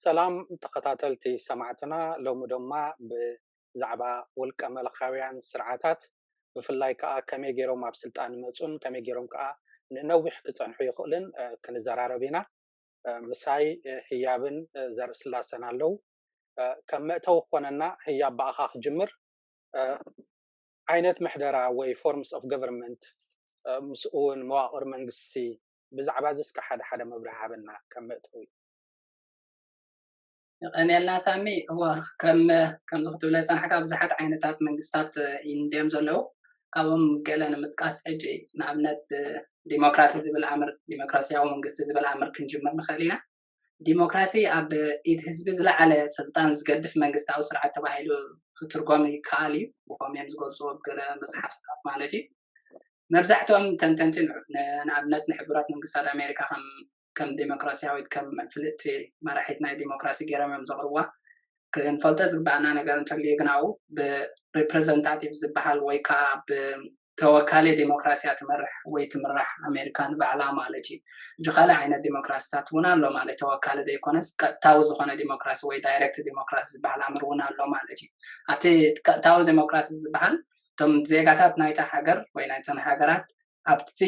ሰላም ተኸታተልቲ ሰማዕትና፣ ሎሚ ድማ ብዛዕባ ውልቀ መለኻውያን ስርዓታት፣ ብፍላይ ከዓ ከመይ ገይሮም ኣብ ስልጣን ይመፁን ከመይ ገይሮም ከዓ ንነዊሕ ክፀንሑ ይኽእልን፣ እ፣ ክንዘራረብ ኢና። እ፣ ምሳይ፣ እ፣ ህያብን፣ እ፣ ዘርእስላሰን ኣለዉ። እ፣ ከም መእተዊ ክኾነና ህያብ ብኣኻ ክጅምር። እ፣ ዓይነት ምሕደራ ወይ forms of government፣ እ፣ ምስኡ እውን መዋቕር መንግስቲ፣ ብዛዕባ እዚ እስከ ሓደ ሓደ መብርሂ ሃበና ከም መእተዊ። የቐንየልና ሳሚ። እወ፣ ከም፣ ከምዚ ክትብለ ዝጸናሕካ ብዙሓት ዓይነታት መንግስታት፣ እ፣ እንድዮም ዘለዉ። ካብኦም ገለ ንምጥቃስ ሕጂ ንኣብነት ብዲሞክራሲ ዝብል ኣምር፣ ዲሞክራሲያዊ መንግስቲ ዝብል ኣምር ክንጅምር ንኽእል ኢና። ዲሞክራሲ ኣብ ኢድ ህዝቢ ዝለዓለ ስልጣን ዝገድፍ መንግስታዊ ስርዓት ተባሂሉ ክትርጎም ይከኣል እዩ። ብኸምኡ እዮም ዝገልጽዎ ኣብ ገለ መጽሓፍትታት ማለት እዩ። መብዛሕትኦም ተንተንቲ ን-፣ ን-፣ ንኣብነት ንሕቡራት መንግስታት ኣሜሪካ ከም፣ ከም ዲሞክራሲያዊት፣ ከም ፍልጥቲ መራሒት ናይ ዲሞክራሲ ገይሮም እዮም ዘቕርብዋ። ክንፈልጦ ዝግባኣና ነገር እንተልዩ ግን ኣብኡ ብሪፕሬዘንታቲቭ ዝበሃል ወይ ከዓ ብተወካሊ ዲሞክራሲያ ትመርሕ ወይ ትምራሕ ኣሜሪካ ንባዕላ ማለት እዩ። እዚ ካልእ ዓይነት ዲሞክራሲታት እውን ኣሎ ማለት ተወካሊ ዘይኮነስ ቀጥታዊ ዝኾነ ዲሞክራሲ ወይ ዳይሬክት ዲሞክራሲ ዝበሃል ኣምር እውን ኣሎ ማለት እዩ። ኣብቲ ቀጥታዊ ዲሞክራሲ ዝበሃል እቶም ዜጋታት ናይታ ሃገር ወይ ናይተን ሃገራት ኣብቲ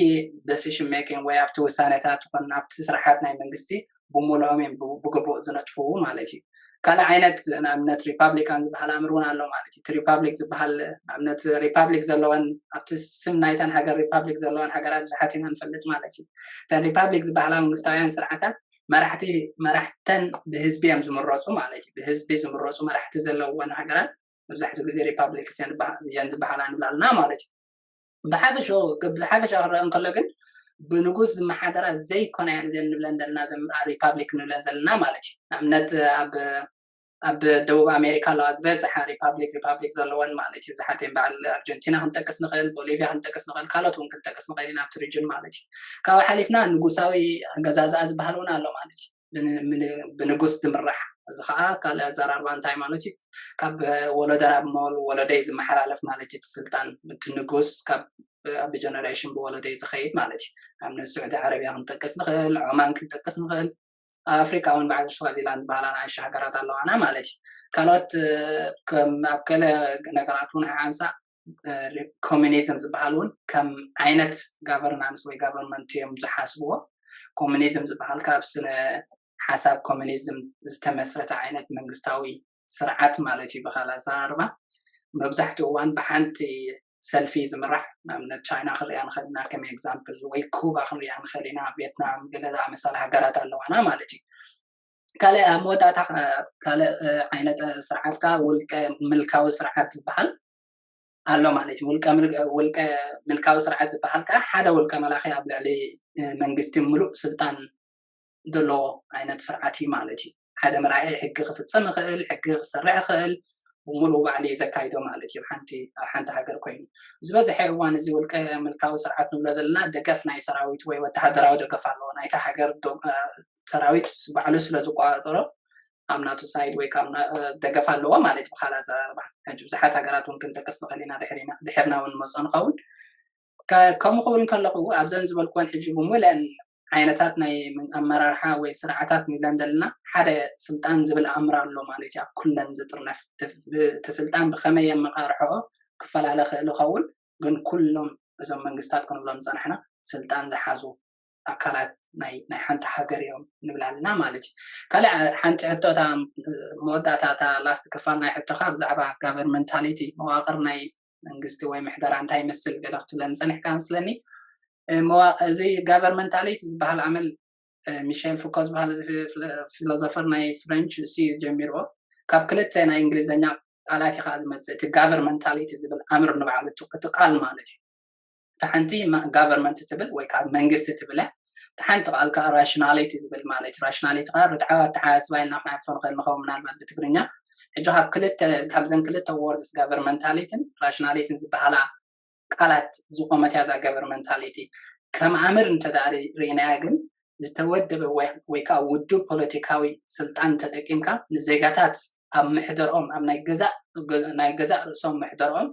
decision making ወይ ኣብቲ ውሳኔታት ይኹን ኣብቲ ስርሓት ናይ መንግስቲ ብምልኦም እዮም ብ-፣ ብግቡእ ዝነጥፍዉ ማለት እዩ። ካልእ ዓይነት ንኣብነት ሪፓብሊካን ዝበሃል ኣምር እውን ኣሎ ማለት እዩ። እቲ ሪፓብሊክ ዝበሃል ንኣብነት ሪፓብሊክ ዘለወን ኣብቲ ስም ናይተን ሃገር ሪፓብሊክ ዘለወን ሃገራት ብዙሓት ኢና ንፈልጥ ማለት እዩ። እተን ሪፓብሊክ ዝበሃላ መንግስታውያን ስርዓታት መራሕቲ፣ መራሕተን ብህዝቢ እዮም ዝምረፁ ማለት እዩ። ብህዝቢ ዝምረፁ መራሕቲ ዘለወን ሃገራት መብዛሕትኡ ግዜ ሪፓብሊክስ እየን ዝበሃ-፣ እየን ዝበሃላ ንብላልና ማለት እዩ። ብሓፈሽኡ፣ ብሓፈሻ ክረአ እንከሎ ግን ብንጉስ ዝመሓደራ ዘይኮና እየን እዘን ንብለን ዘለና፣ ዘን ሪፓብሊክ ንብለን ዘለና ማለት እዩ። ንኣብነት ኣብ፣ ኣብ ደቡብ ኣሜሪካ ኣለዋ ዝበዝሓ ሪፓብሊክ፣ ሪፓብሊክ ዘለወን ማለት እዩ። ብዙሓት እየን፣ በዓል ኣርጀንቲና ክንጠቅስ ንኽእል፣ ቦሊቪያ ክንጠቅስ ንኽእል፣ ካልኦት እውን ክንጠቅስ ንኽእል ኢና ኣብቲ ሪጅን ማለት እዩ። ካብኡ ሓሊፍና ንጉሳዊ ኣገዛዝኣ ዝበሃል እውን ኣሎ ማለት እዩ። ብን-፣ ብን-፣ ብንጉስ ዝምራሕ። እዚ ከዓ ካልእ ኣዘራርባ እንታይ ማለት እዩ? ካብ ወለዶ ናብ መወል-፣ ወለዶ እዩ ዝመሓላለፍ ማለት እዩ። እቲ ስልጣን፣ እቲ ንጉስ ካብ፣ ብ-፣ ብጀነሬሽን ብወለዶ እዩ ዝኸይድ ማለት እዩ። ንኣብነት ስዑዲ ዓረብያ ክንጠቅስ ንኽእል፣ ዖማን ክንጠቅስ ንኽእል። ኣብ ኣፍሪካ እውን በዓል ስዋዚላንድ ዝበሃላ ንኣሽቱ ሃገራት ኣለዋና ማለት እዩ። ካልኦት፣ እ፣ ከም ኣብ ገለ ነገራት እውን ሓንሳእ፣ እ፣ ኮሚኒዝም ዝበሃል እውን ከም ዓይነት ጋቨርናንስ ወይ ጋቨርንመንት እዮም ዝሓስብዎ። ኮሚኒዝም ዝበሃል ካብ ስነ ሓሳብ ኮሚኒዝም ዝተመስረተ ዓይነት መንግስታዊ ስርዓት ማለት እዩ። ብኻልእ ኣዘራርባ መብዛሕትኡ እዋን ብሓንቲ ሰልፊ ዝምራሕ፣ ንኣብነት ቻይና ክንሪኣ ንኽእል ኢና ከም ኤግዛምፕል፣ ወይ ኩባ ክንሪኣ ንኽእል ኢና፣ ቪየትናም፣ ገለ ዝኣመሰላ ሃገራት ኣለዋና ማለት እዩ። ካልእ ኣብ መወዳእታ፣ እ፣ ካልእ፣ እ፣ ዓይነት፣ እ፣ ስርዓት ከዓ ውልቀ ምልካዊ ስርዓት ዝበሃል ኣሎ ማለት እዩ። ውልቀ ምል-፣ ውልቀ ምልካዊ ስርዓት ዝበሃል ከዓ ሓደ ውልቀ መላኺ ኣብ ልዕሊ፣ እ፣ መንግስቲ ምሉእ ስልጣን ዘለዎ ዓይነት ስርዓት እዩ ማለት እዩ። ሓደ መራሒ ሕጊ ክፍጽም ይኽእል፣ ሕጊ ክሰርሕ ይኽእል፣ ብምሉኡ ባዕሉ እዩ ዘካይዶ ማለት እዩ። ሓንቲ፣ ኣብ ሓንቲ ሃገር ኮይኑ ዝበዝሐ እዋን እዚ ውልቀ ምልካዊ ስርዓት ንብሎ ዘለና ደገፍ ናይ ሰራዊት ወይ ወተሃደራዊ ደገፍ ኣለዎ። ናይታ ሃገር ዶ-፣ እ፣ ሰራዊት ባዕሉ ስለ ዝቆጻጸሮ ኣብ ናቱ ሳይድ ወይ ካብ ና-፣ እ፣ ደገፍ ኣለዎ ማለት እዩ። ብኻልእ ኣዘራርባ ሕጂ ብዙሓት ሃገራት እውን ክንጠቅስ ንኽእል ኢና፣ ድሕሪና፣ ድሕርና እውን ንመጾ ንኸውን። ከ-፣ ከምኡ ክብል ከለኹ ኣብዘን ዝበልኩወን ሕጂ ብምልአን ዓይነታት ናይ ምን-፣ ኣመራርሓ ወይ ስርዓታት ንብለን ዘለና ሓደ ስልጣን ዝብል ኣምር ኣሎ ማለት እዩ። ኣብ ኩለን ዝጥርነፍ እቲ፣ እቲ ስልጣን ብኸመይ የመቓርሖ ክፈላለ ክእል ይኸውን፣ ግን ኩሎም እዞም መንግስታት ክንብሎም ዝጸናሕና ስልጣን ዝሓዙ ኣካላት ናይ፣ ናይ ሓንቲ ሃገር እዮም ንብል ኣለና ማለት እዩ። ካልእ ሓንቲ ሕቶ፣ እታ መወዳእታ፣ እታ ላስት ክፋል ናይ ሕቶኻ ብዛዕባ ጋቨርንመንታሊቲ፣ መዋቕር ናይ መንግስቲ ወይ ምሕደራ እንታይ ይመስል ገለ ክትብለኒ ጸኒሕካ መስለኒ። እ፣ መዋ-፣ እዚ ጋቨርንመንታሊቲ ዝበሃል ኣመል፣ እ፣ ሚሼል ፉኮ ዝበሃል እዚ ፊ-፣ ፊሎ-፣ ፊሎዞፈር ናይ ፍረንች እሱ እዩ ጀሚርዎ። ካብ ክልተ ናይ እንግሊዝኛ ቃላት እዩ ከዓ ዝመጽእ። እቲ ጋቨርንመንታሊቲ ዝብል ኣምር ንባዕሉ እቲ፣ እቲ ቃል ማለት እዩ። እታ ሓንቲ ማ-፣ ጋቨርንመንት ትብል ወይ ከዓ መንግስቲ ትብል እያ። እታ ሓንቲ ቃል ከዓ ራሽናሊቲ ዝብል ማለት እዩ። ራሽናሊቲ ከዓ ርትዓዊ ኣተሓሳስባ ኢልና ክነሕልፎ ንኽእል ንኸውን ምናልባት ብትግርኛ። ሕጂ ካብ ክልተ፣ ካብዘን ክልተ ወርድስ ጋቨርንመንታሊቲን ራሽናሊቲን ዝበሃላ ቃላት ዝቆመት እያ እዛ ጋቨርንመንታሊቲ። ከም ኣምር እንተ ደኣ ሪ-፣ ርኢናያ ግን ዝተወደበ ወይ፣ ወይ ከዓ ውዱብ ፖለቲካዊ ስልጣን ተጠቂምካ ንዜጋታት ኣብ ምሕደርኦም፣ ኣብ ናይ ገዛእ፣ ናይ ገዛእ ርእሶም ምሕደርኦም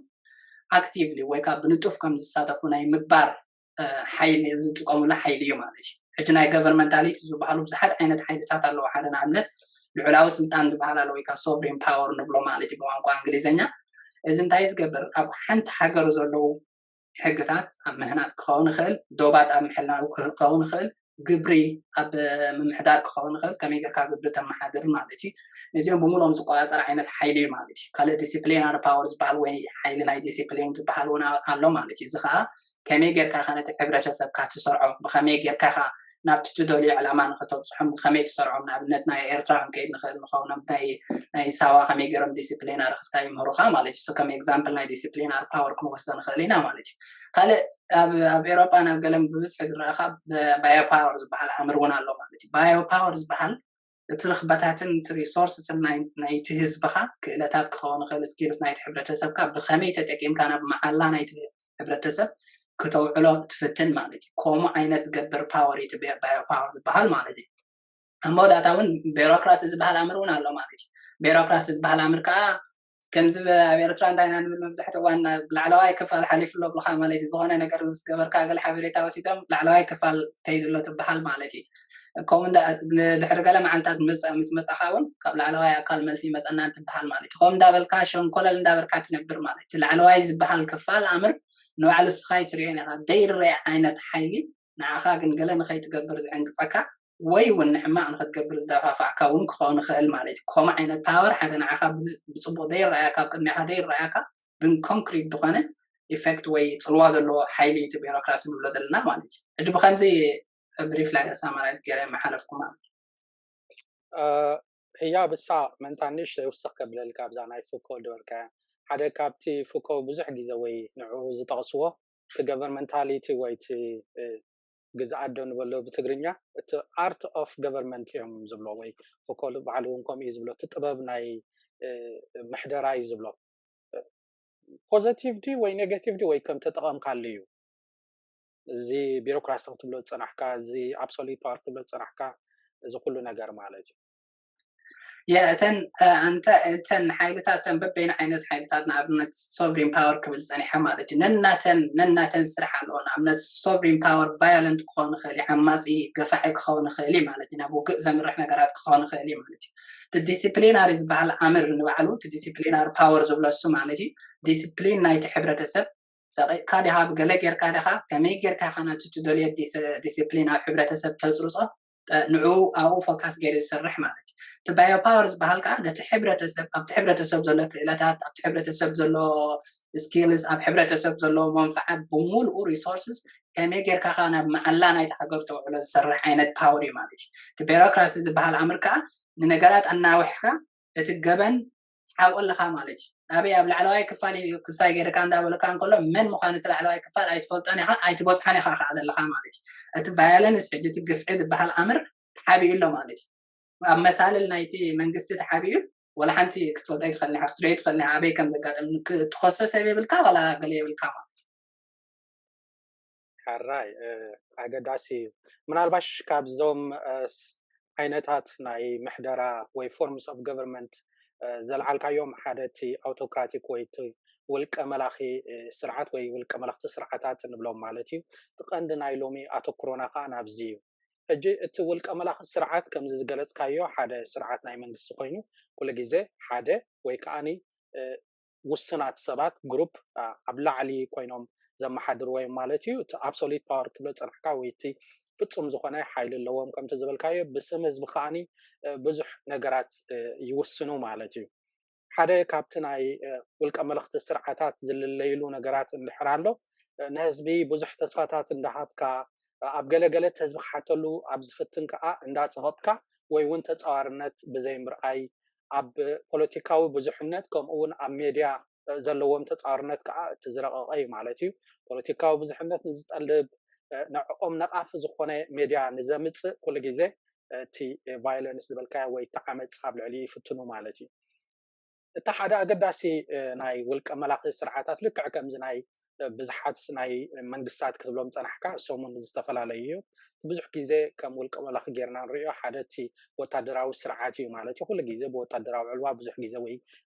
ኣክቲቭሊ ወይ ከዓ ብንጡፍ ከም ዝሳተፉ ናይ ምግባር፣ እ፣ ሓይሊ ዝጥቀሙሉ ሓይሊ እዩ ማለት እዩ። ሕጂ ናይ ጋቨርንመንታሊቲ ዝበሃሉ ብዙሓት ዓይነት ሓይልታት ኣለዎ። ሓደ ንኣብነት ልዑላዊ ስልጣን ዝበሃል ኣሎ፣ ወይ ከዓ ሶቨሪን ፓወር ንብሎ ማለት እዩ ብቋንቋ እንግሊዝኛ። እዚ እንታይ ዝገብር? ኣብ ሓንቲ ሃገር ዘለዉ ሕግታት ኣብ ምህናፅ ክኸውን ይኽእል፣ ዶባት ኣብ ምሕላው ክኸውን ይኽእል፣ ግብሪ ኣብ ምምሕዳር ክኸውን ይኽእል፣ ከመይ ጌርካ ግብሪ ተመሓድር ማለት እዩ። እዚኦም ብምሉኦም ዝቆፃፀር ዓይነት ሓይሊ እዩ ማለት እዩ። ካልእ ዲሲፕሊናሪ ፓወር ዝበሃል ወይ ሓይሊ ናይ ዲሲፕሊን ዝበሃል እውን ኣሎ ማለት እዩ። እዚ ከዓ ከመይ ጌርካ ከ ነቲ ሕብረተሰብካ ትሰርዖ፣ ብኸመይ ጌርካ ከ ናብቲ ትደልዮ ዕላማ ንክተብፅሖም ብኸመይ ትሰርዖም? ንኣብነት ናይ ኤርትራ ክንከይድ ንኽእል ንኸውን፣ ናይ ሳዋ ከመይ ገይሮም ዲሲፕሊናሪ ክስታይ ይምህሩኻ ማለት እዩ። ከም ኤግዛምፕል ናይ ዲሲፕሊናሪ ፓወር ክንወስዶ ንኽእል ኢና ማለት እዩ። ካልእ ኣብ ኤሮጳ ናብ ገለን ብብዝሒ ዝረኣኻ ባዮ ፓወር ዝበሃል ኣምር እውን ኣሎ ማለት እዩ። ባዮ ፓወር ዝበሃል እቲ ርኽበታትን እቲ ሪሶርስስን ናይቲ ህዝብኻ፣ ክእለታት ክኸውን ይኽእል፣ ስኪልስ ናይቲ ሕብረተሰብካ ብኸመይ ተጠቂምካ ናብ መዓላ ናይቲ ሕብረተሰብ ክተውዕሎ ትፍትን ማለት እዩ። ከምኡ ዓይነት ዝገብር ፓወር እዩ ባዮ ፓወር ዝበሃል ማለት እዩ። ኣብ መወዳእታ እውን ቢሮክራሲ ዝበሃል ኣምር እውን ኣሎ ማለት እዩ። ቢሮክራሲ ዝበሃል ኣምር ከዓ ከምዚ ኣብ ኤርትራ እንታይ ኢና ንብል መብዛሕትኡ እዋን ናብ ላዕለዋይ ክፋል ሓሊፉ ኣሎ ብልካ ማለት እዩ። ዝኾነ ነገር ምስ ገበርካ ገለ ሓበሬታ ወሲዶም ላዕለዋይ ክፋል ከይዱ ኣሎ ትበሃል ማለት እዩ። ከምኡ ድሕሪ ገለ መዓልታት ምስ መፃኻ እውን ካብ ላዕለዋይ ኣካል መልሲ ይመፀና እንትበሃል ማለት እዩ። ከምኡ እንዳበልካ ሸንኮለል እንዳበርካ ትነብር ማለት እዩ። ላዕለዋይ ዝበሃል ክፋል ኣምር ንባዕሉ ስኻ ይትሪኦ ኢኻ ዘይረአ ዓይነት ሓይሊ ንዓኻ ግን ገለ ንኸይትገብር ዝዕንቅፀካ ወይ እውን ንሕማቕ ንኽትገብር ዝደፋፋዕካ እውን ክኸውን ይኽእል ማለት እዩ። ከምኡ ዓይነት ፓወር ሓደ ንዓኻ ብፅቡቅ ዘይረኣየካ፣ ኣብ ቅድሚኻ ዘይረኣየካ ግን ኮንክሪት ዝኾነ ኢፌክት ወይ ፅልዋ ዘለዎ ሓይሊ እቲ ቢሮክራሲ ንብሎ ዘለና ማለት እዩ። ሕጂ ብከምዚ ብሪፍ ላይ ሳማራይዝ ገይረ መሓለፍኩ ማለት እዩ። ህያ ብሳ መንታ ንእሽተይ ውስኽ ከብለልካ ኣብዛ ናይ ፉኮ ዝበልካያ ሓደ ካብቲ ፉኮ ብዙሕ ግዜ ወይ ንዕኡ ዝጠቕስዎ እቲ ገቨርንመንታሊቲ ወይ እቲ ግዝኣት ዶ ንበሎ ብትግርኛ እቲ ኣርት ኦፍ ገቨርንመንት እዮም ዝብሎ ወይ ፉኮ ባዕሉ እውን ከምኡ እዩ ዝብሎ እቲ ጥበብ ናይ ምሕደራ እዩ ዝብሎ። ፖዘቲቭ ድዩ ወይ ኔጋቲቭ ድዩ ወይ ከም ተጠቐምካሉ እዩ እዚ ቢሮክራሲ ክትብሎ ዝፀናሕካ እዚ ኣብሶሉት ፓወር ክትብሎ ዝፀናሕካ እዚ ኩሉ ነገር ማለት እዩ። እተን እንተ እተን ሓይልታት እተን በበይኑ ዓይነት ሓይልታት ንኣብነት ሶቨሪን ፓወር ክብል ፀኒሐ ማለት እዩ። ነናተን ነናተን ስራሕ ኣለዎ። ንኣብነት ሶቨሪን ፓወር ቫዮለንት ክኸውን ይኽእል እዩ፣ ዓማፂ ገፋዒ ክኸውን ይኽእል እዩ ማለት እዩ። ናብ ውግእ ዘምርሕ ነገራት ክኸውን ይኽእል እዩ ማለት እዩ። እቲ ዲስፕሊናሪ ዝበሃል ኣምር ንባዕሉ እቲ ዲስፕሊናሪ ፓወር ዝብሎ እሱ ማለት እዩ። ዲስፕሊን ናይቲ ሕብረተሰብ ፀቂጥካ ዲኻ ብገለ ጌርካ ዲኻ ከመይ ጌርካ ኢኻ ናቲ ትደልዮ ዲስፕሊን ኣብ ሕብረተሰብ ተፅርፆ ንዕኡ ኣብኡ ፎካስ ገይሩ ዝሰርሕ ማለት እዩ። እቲ ባዮ ፓወር ዝበሃል ከዓ ነቲ ሕብረተሰብ ኣብቲ ሕብረተሰብ ዘሎ ክእለታት ኣብቲ ሕብረተሰብ ዘሎ ስኪልስ ኣብ ሕብረተሰብ ዘሎ መንፍዓት ብምሉኡ ሪሶርስስ ከመይ ጌርካ ከዓ ናብ መዓላ ናይቲ ሃገር ተውዕሎ ዝሰርሕ ዓይነት ፓወር እዩ ማለት እዩ። እቲ ቢሮክራሲ ዝበሃል ኣምር ከዓ ንነገራት ኣናውሕካ እቲ ገበን ትሓብኦ ኣለካ ማለት እዩ። ኣበይ ኣብ ላዕለዋይ ክፋል ክሳይ ገይርካ እንዳበለካ እንከሎ መን ምኳኑ እቲ ላዕለዋይ ክፋል ኣይትፈልጦን ኢኻ ኣይትበፅሖን ኢኻ ከዓ ዘለካ ማለት እዩ። እቲ ቫዮለንስ ሕጂ እቲ ግፍዒ ዝበሃል ኣምር ተሓቢኡ ኣሎ ማለት እዩ። ኣብ መሳልል ናይቲ መንግስቲ ተሓቢኡ ወላ ሓንቲ ክትፈልጦ ኣይትኽእልን ኢኻ ክትሪኦ ኣይትኽእልን ኢኻ ኣበይ ከም ዘጋጥም ትኾሰ ሰብ የብልካ ዋላ ገለ የብልካ ማለት እዩ። ሕራይ ኣገዳሲ እዩ። ምናልባሽ ካብዞም ዓይነታት ናይ ምሕደራ ወይ ፎርምስ ኦፍ ገቨርንመንት ዘልዓልካዮም ሓደ እቲ ኣውቶክራቲክ ወይ እቲ ውልቀ መላኺ ስርዓት ወይ ውልቀ መላኽቲ ስርዓታት ንብሎም ማለት እዩ እቲ ቀንዲ ናይ ሎሚ ኣተኩሮና ከዓ ናብዚ እዩ። ሕጂ እቲ ውልቀ መላኺ ስርዓት ከምዚ ዝገለፅካዮ ሓደ ስርዓት ናይ መንግስቲ ኮይኑ ኩሉ ግዜ ሓደ ወይ ከዓኒ ውስናት ሰባት ግሩፕ ኣብ ላዕሊ ኮይኖም ዘመሓድርዎ እዮም ማለት እዩ። እቲ ኣብሶሉት ፓወር ትብሎ ዝፀናሕካ ወይ እቲ ፍፁም ዝኾነ ሓይሊ ኣለዎም ከምቲ ዝበልካዮ ብስም ህዝቢ ከዓኒ ብዙሕ ነገራት ይውስኑ ማለት እዩ። ሓደ ካብቲ ናይ ውልቀ መለኽቲ ስርዓታት ዝልለይሉ ነገራት እንድሕር ኣሎ ንህዝቢ ብዙሕ ተስፋታት እንዳሃብካ ኣብ ገለገለ ህዝቢ ክሓተሉ ኣብ ዝፍትን ከዓ እንዳፀቐጥካ ወይ እውን ተፃዋርነት ብዘይ ምርኣይ ኣብ ፖለቲካዊ ብዙሕነት ከምኡ እውን ኣብ ሜድያ ዘለዎም ተፃዋርነት ከዓ እቲ ዝረቐቐ እዩ ማለት እዩ። ፖለቲካዊ ብዙሕነት ንዝጠልብ ንዕኦም ነቓፊ ዝኾነ ሜድያ ንዘምፅእ ኩሉ ግዜ እቲ ቫዮለንስ ዝበልካዮ ወይ እቲ ዓመፅ ኣብ ልዕሊ ይፍትኑ ማለት እዩ። እቲ ሓደ ኣገዳሲ ናይ ውልቀ መላኺ ስርዓታት ልክዕ ከምዚ ናይ ብዙሓት ናይ መንግስታት ክትብሎም ፀናሕካ እሶም እውን ዝተፈላለዩ እዩ። ብዙሕ ግዜ ከም ውልቀ መላኺ ጌርና ንሪኦ ሓደ እቲ ወታደራዊ ስርዓት እዩ ማለት እዩ። ኩሉ ግዜ ብወታደራዊ ዕልዋ ብዙሕ ግዜ ወይ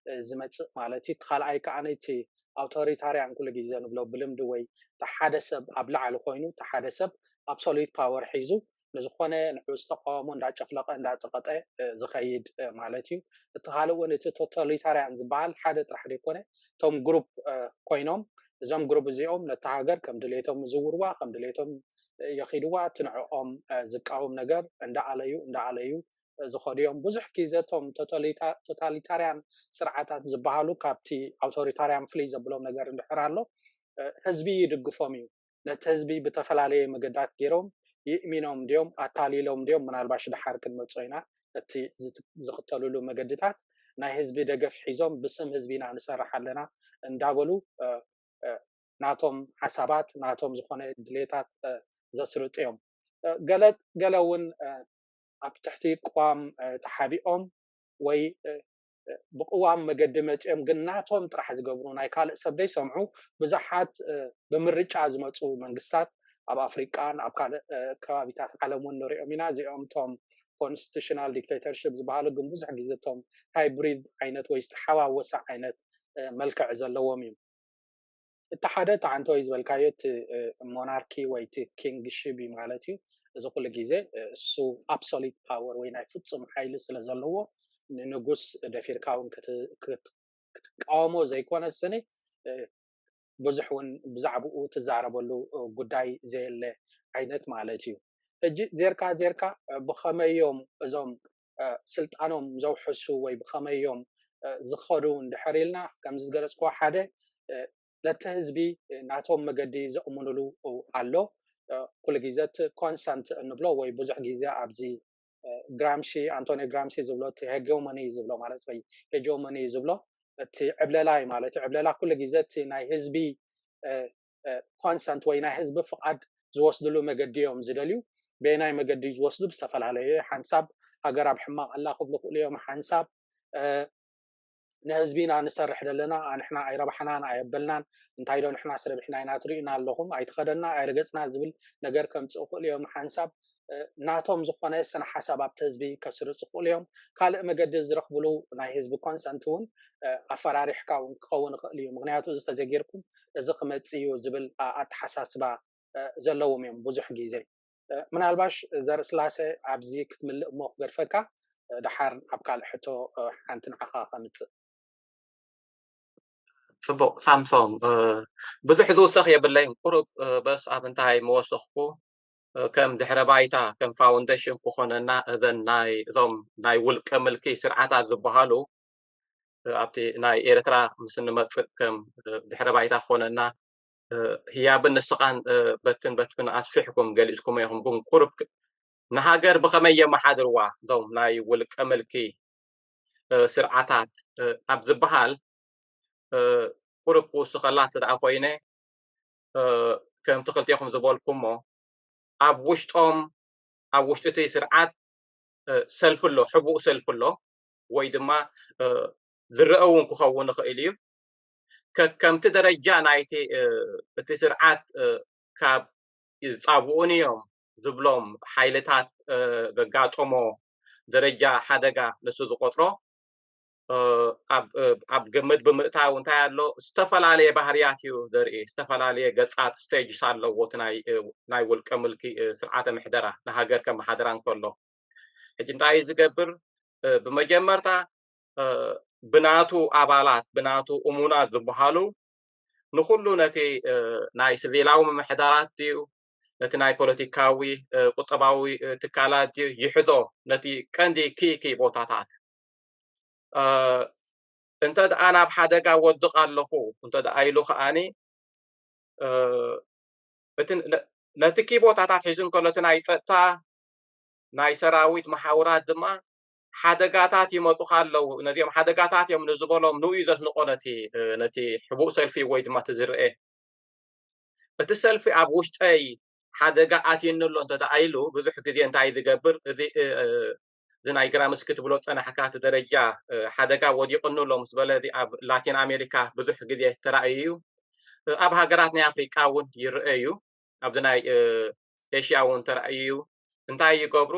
ዝመፅእ ማለት እዩ። እቲ ካልኣይ ከዓ ነቲ ኣውቶሪታርያን ኩሉ ግዜ ንብሎ ብልምዲ ወይ እቲ ሓደ ሰብ ኣብ ላዕሊ ኮይኑ እቲ ሓደ ሰብ ኣብሶሉት ፓወር ሒዙ ንዝኾነ ንዑ ዝተቃወሞ እንዳጨፍለቐ እንዳፀቐጠ ዝኸይድ ማለት እዩ። እቲ ካልእ እውን እቲ ቶታሊታርያን ዝበሃል ሓደ ጥራሕ ዘይኮነ እቶም ግሩፕ ኮይኖም እዞም ግሩፕ እዚኦም ነቲ ሃገር ከም ድሌቶም ዝውርዋ ከም ድሌቶም የኺድዋ እቲ ንዕኦም ዝቃወም ነገር እንዳኣለዩ እንዳኣለዩ ዝኸዱ እዮም። ብዙሕ ግዜ እቶም ቶታሊታርያን ስርዓታት ዝበሃሉ ካብቲ ኣውቶሪታርያን ፍልይ ዘብሎም ነገር እንድሕር ኣሎ ህዝቢ ይድግፎም እዩ። ነቲ ህዝቢ ብተፈላለየ መገዳት ገይሮም ይእሚኖም ድዮም ኣታሊሎም ድዮም ምናልባሽ ድሓር ክንመጾ ኢና። እቲ ዝኽተልሉ መገድታት ናይ ህዝቢ ደገፍ ሒዞም ብስም ህዝቢና ንሰርሕ ኣለና እንዳበሉ ናቶም ሓሳባት ናቶም ዝኾነ ድሌታት ዘስርጡ እዮም። ገለ እውን ኣብ ትሕቲ ቅዋም ተሓቢኦም ወይ ብቅዋም መገዲ መፂኦም ግን ናቶም ጥራሕ ዝገብሩ ናይ ካልእ ሰብ ዘይሰምዑ ብዙሓት ብምርጫ ዝመፁ መንግስታት ኣብ ኣፍሪቃን ኣብ ካልእ ከባቢታት ዓለም እውን ንሪኦም ኢና። እዚኦም ቶም ኮንስቲቱሽናል ዲክቴተርሽፕ ዝበሃሉ ግን ብዙሕ ግዜ ቶም ሃይብሪድ ዓይነት ወይ ዝተሓዋወሰ ዓይነት መልክዕ ዘለዎም እዩ። እቲ ሓደ እቲ ዓንተ ወይ ዝበልካዮ እቲ ሞናርኪ ወይ እቲ ኪንግሺፕ እዩ ማለት እዩ። እዚ ኩሉ ግዜ እሱ ኣብሶሊት ፓወር ወይ ናይ ፍፁም ሓይሊ ስለ ዘለዎ ንንጉስ ደፊርካ እውን ክትቃወሞ ዘይኮነ ስኒ ብዙሕ እውን ብዛዕባኡ ትዛረበሉ ጉዳይ ዘየለ ዓይነት ማለት እዩ። ሕጂ ዜርካ ዜርካ ብኸመይ እዮም እዞም ስልጣኖም ዘውሕሱ ወይ ብኸመይ እዮም ዝኸዱ እንድሕር ኢልና ከምዚ ዝገለፅክዎ ሓደ ነቲ ህዝቢ ናቶም መገዲ ዘእምኑሉ ኣሎ። ኩሉ ግዜ እቲ ኮንሰንት እንብሎ ወይ ብዙሕ ግዜ ኣብዚ ግራምሺ ኣንቶኒ ግራምሺ ዝብሎ እቲ ሄጌሞኒ ዝብሎ ማለት ወይ ሄጆሞኒ ዝብሎ እቲ ዕብለላ እዩ ማለት እዩ። ዕብለላ ኩሉ ግዜ እቲ ናይ ህዝቢ ኮንሰንት ወይ ናይ ህዝቢ ፍቓድ ዝወስድሉ መገዲ እዮም ዝደልዩ። በየናይ መገዲ ዝወስዱ ብዝተፈላለየ ሓንሳብ ሃገር ኣብ ሕማቕ ኣላ ክብሉ ክእሉ እዮም። ሓንሳብ ንህዝቢና ንሰርሕ ዘለና ንሕና ኣይረባሕናን ኣየበልናን እንታይ ዶ ንሕና ስረቢሕና ኢና ትሪኡና ኣለኹም ኣይትኸደና ኣይረገፅና ዝብል ነገር ከምፅኡ ክእሉ እዮም። ሓንሳብ ናቶም ዝኾነ ስነ ሓሳብ ኣብቲ ህዝቢ ከስርፁ ክእሉ እዮም። ካልእ መገዲ ዝረኽብሉ ናይ ህዝቢ ኮንሰንት እውን ኣፈራሪሕካ እውን ክኸውን ይኽእል እዩ። ምክንያቱ እዚ ተዘጊርኩም እዚ ክመፅእ እዩ ዝብል ኣተሓሳስባ ዘለዎም እዮም ብዙሕ ግዜ። ምናልባሽ ዘርእስላሴ ኣብዚ ክትምልእ እሞ ክገድፈካ፣ ድሓር ኣብ ካልእ ሕቶ ሓንቲ ንዓኻ ከምፅእ። ፅቡቕ ሳምሶም፣ ብዙሕ ዝውሰኽ የብለይን። ቁሩብ በስ ኣብ እንታይ መወሰኽኩ ከም ድሕረ ባይታ ከም ፋውንዴሽን ክኾነና እዘን ናይ እዞም ናይ ውልቀ ምልኪ ስርዓታት ዝበሃሉ ኣብቲ ናይ ኤርትራ ምስ እንመፅእ ከም ድሕረ ባይታ ክኾነና ህያብን ንስኻን በትን በትክን ኣስፊሕኩም ገሊፅኩም ኢኹም። ግን ቁሩብ ንሃገር ብኸመይ የመሓድርዋ እዞም ናይ ውልቀ ምልኪ ስርዓታት ኣብ ዝበሃል ቁሩብ ክውስኸላ እንተ ደኣ ኮይነ ከምቲ ክልቴኹም ዝበልኩሞ ኣብ ውሽጦም ኣብ ውሽጢ እቲ ስርዓት ሰልፊ ኣሎ፣ ሕቡእ ሰልፊ ኣሎ ወይ ድማ ዝረአ እውን ክኸውን ይኽእል እዩ። ከከምቲ ደረጃ ናይቲ እቲ ስርዓት ካብ ዝፃብኡን እዮም ዝብሎም ሓይልታት ዘጋጠሞ ደረጃ ሓደጋ ንሱ ዝቆፅሮ ኣብ ግምት ብምእታው እንታይ ኣሎ ዝተፈላለየ ባህርያት እዩ ዘርኢ። ዝተፈላለየ ገፃት ስቴጅስ ኣለዎ እቲ ናይ ውልቀ ምልኪ ስርዓተ ምሕደራ ንሃገር ከመሓድራ እንከሎ። ሕጂ እንታይ እዩ ዝገብር? ብመጀመርታ ብናቱ ኣባላት ብናቱ እሙናት ዝበሃሉ ንኩሉ ነቲ ናይ ስቪላዊ ምምሕዳራት ድዩ ነቲ ናይ ፖለቲካዊ ቁጠባዊ ትካላት ድዩ ይሕዞ ነቲ ቀንዲ ኪኪ ቦታታት እንተ ደኣ ናብ ሓደጋ ወድቕ ኣለኹ እንተ ደኣ ኢሉ ከኣኒ እቲ ነቲ ኪ ቦታታት ሒዙ እንከሎ እቲ ናይ ፀጥታ ናይ ሰራዊት መሓውራት ድማ ሓደጋታት ይመፁኻ ኣለዉ። ነዚኦም ሓደጋታት እዮም ንዝበሎም ንኡ እዩ ዘስንቆ ነቲ ነቲ ሕቡእ ሰልፊ ወይ ድማ እቲ ዝርአ እቲ ሰልፊ ኣብ ውሽጠይ ሓደጋ ኣትዩኒ ኣሎ እንተ ደኣ ኢሉ ብዙሕ ግዜ እንታይ ዝገብር እዚ እዚ ናይ ግራምስኪ ትብሎ ዝፀናሕካ እቲ ደረጃ ሓደጋ ወዲቕኒ ኣሎ ምስ በለ እዚ ኣብ ላቲን ኣሜሪካ ብዙሕ ግዜ ተራእዩ እዩ። ኣብ ሃገራት ናይ ኣፍሪቃ እውን ይረአ እዩ። ኣብዚ ናይ ኤሽያ እውን ተራእዩ እዩ። እንታይ ይገብሩ?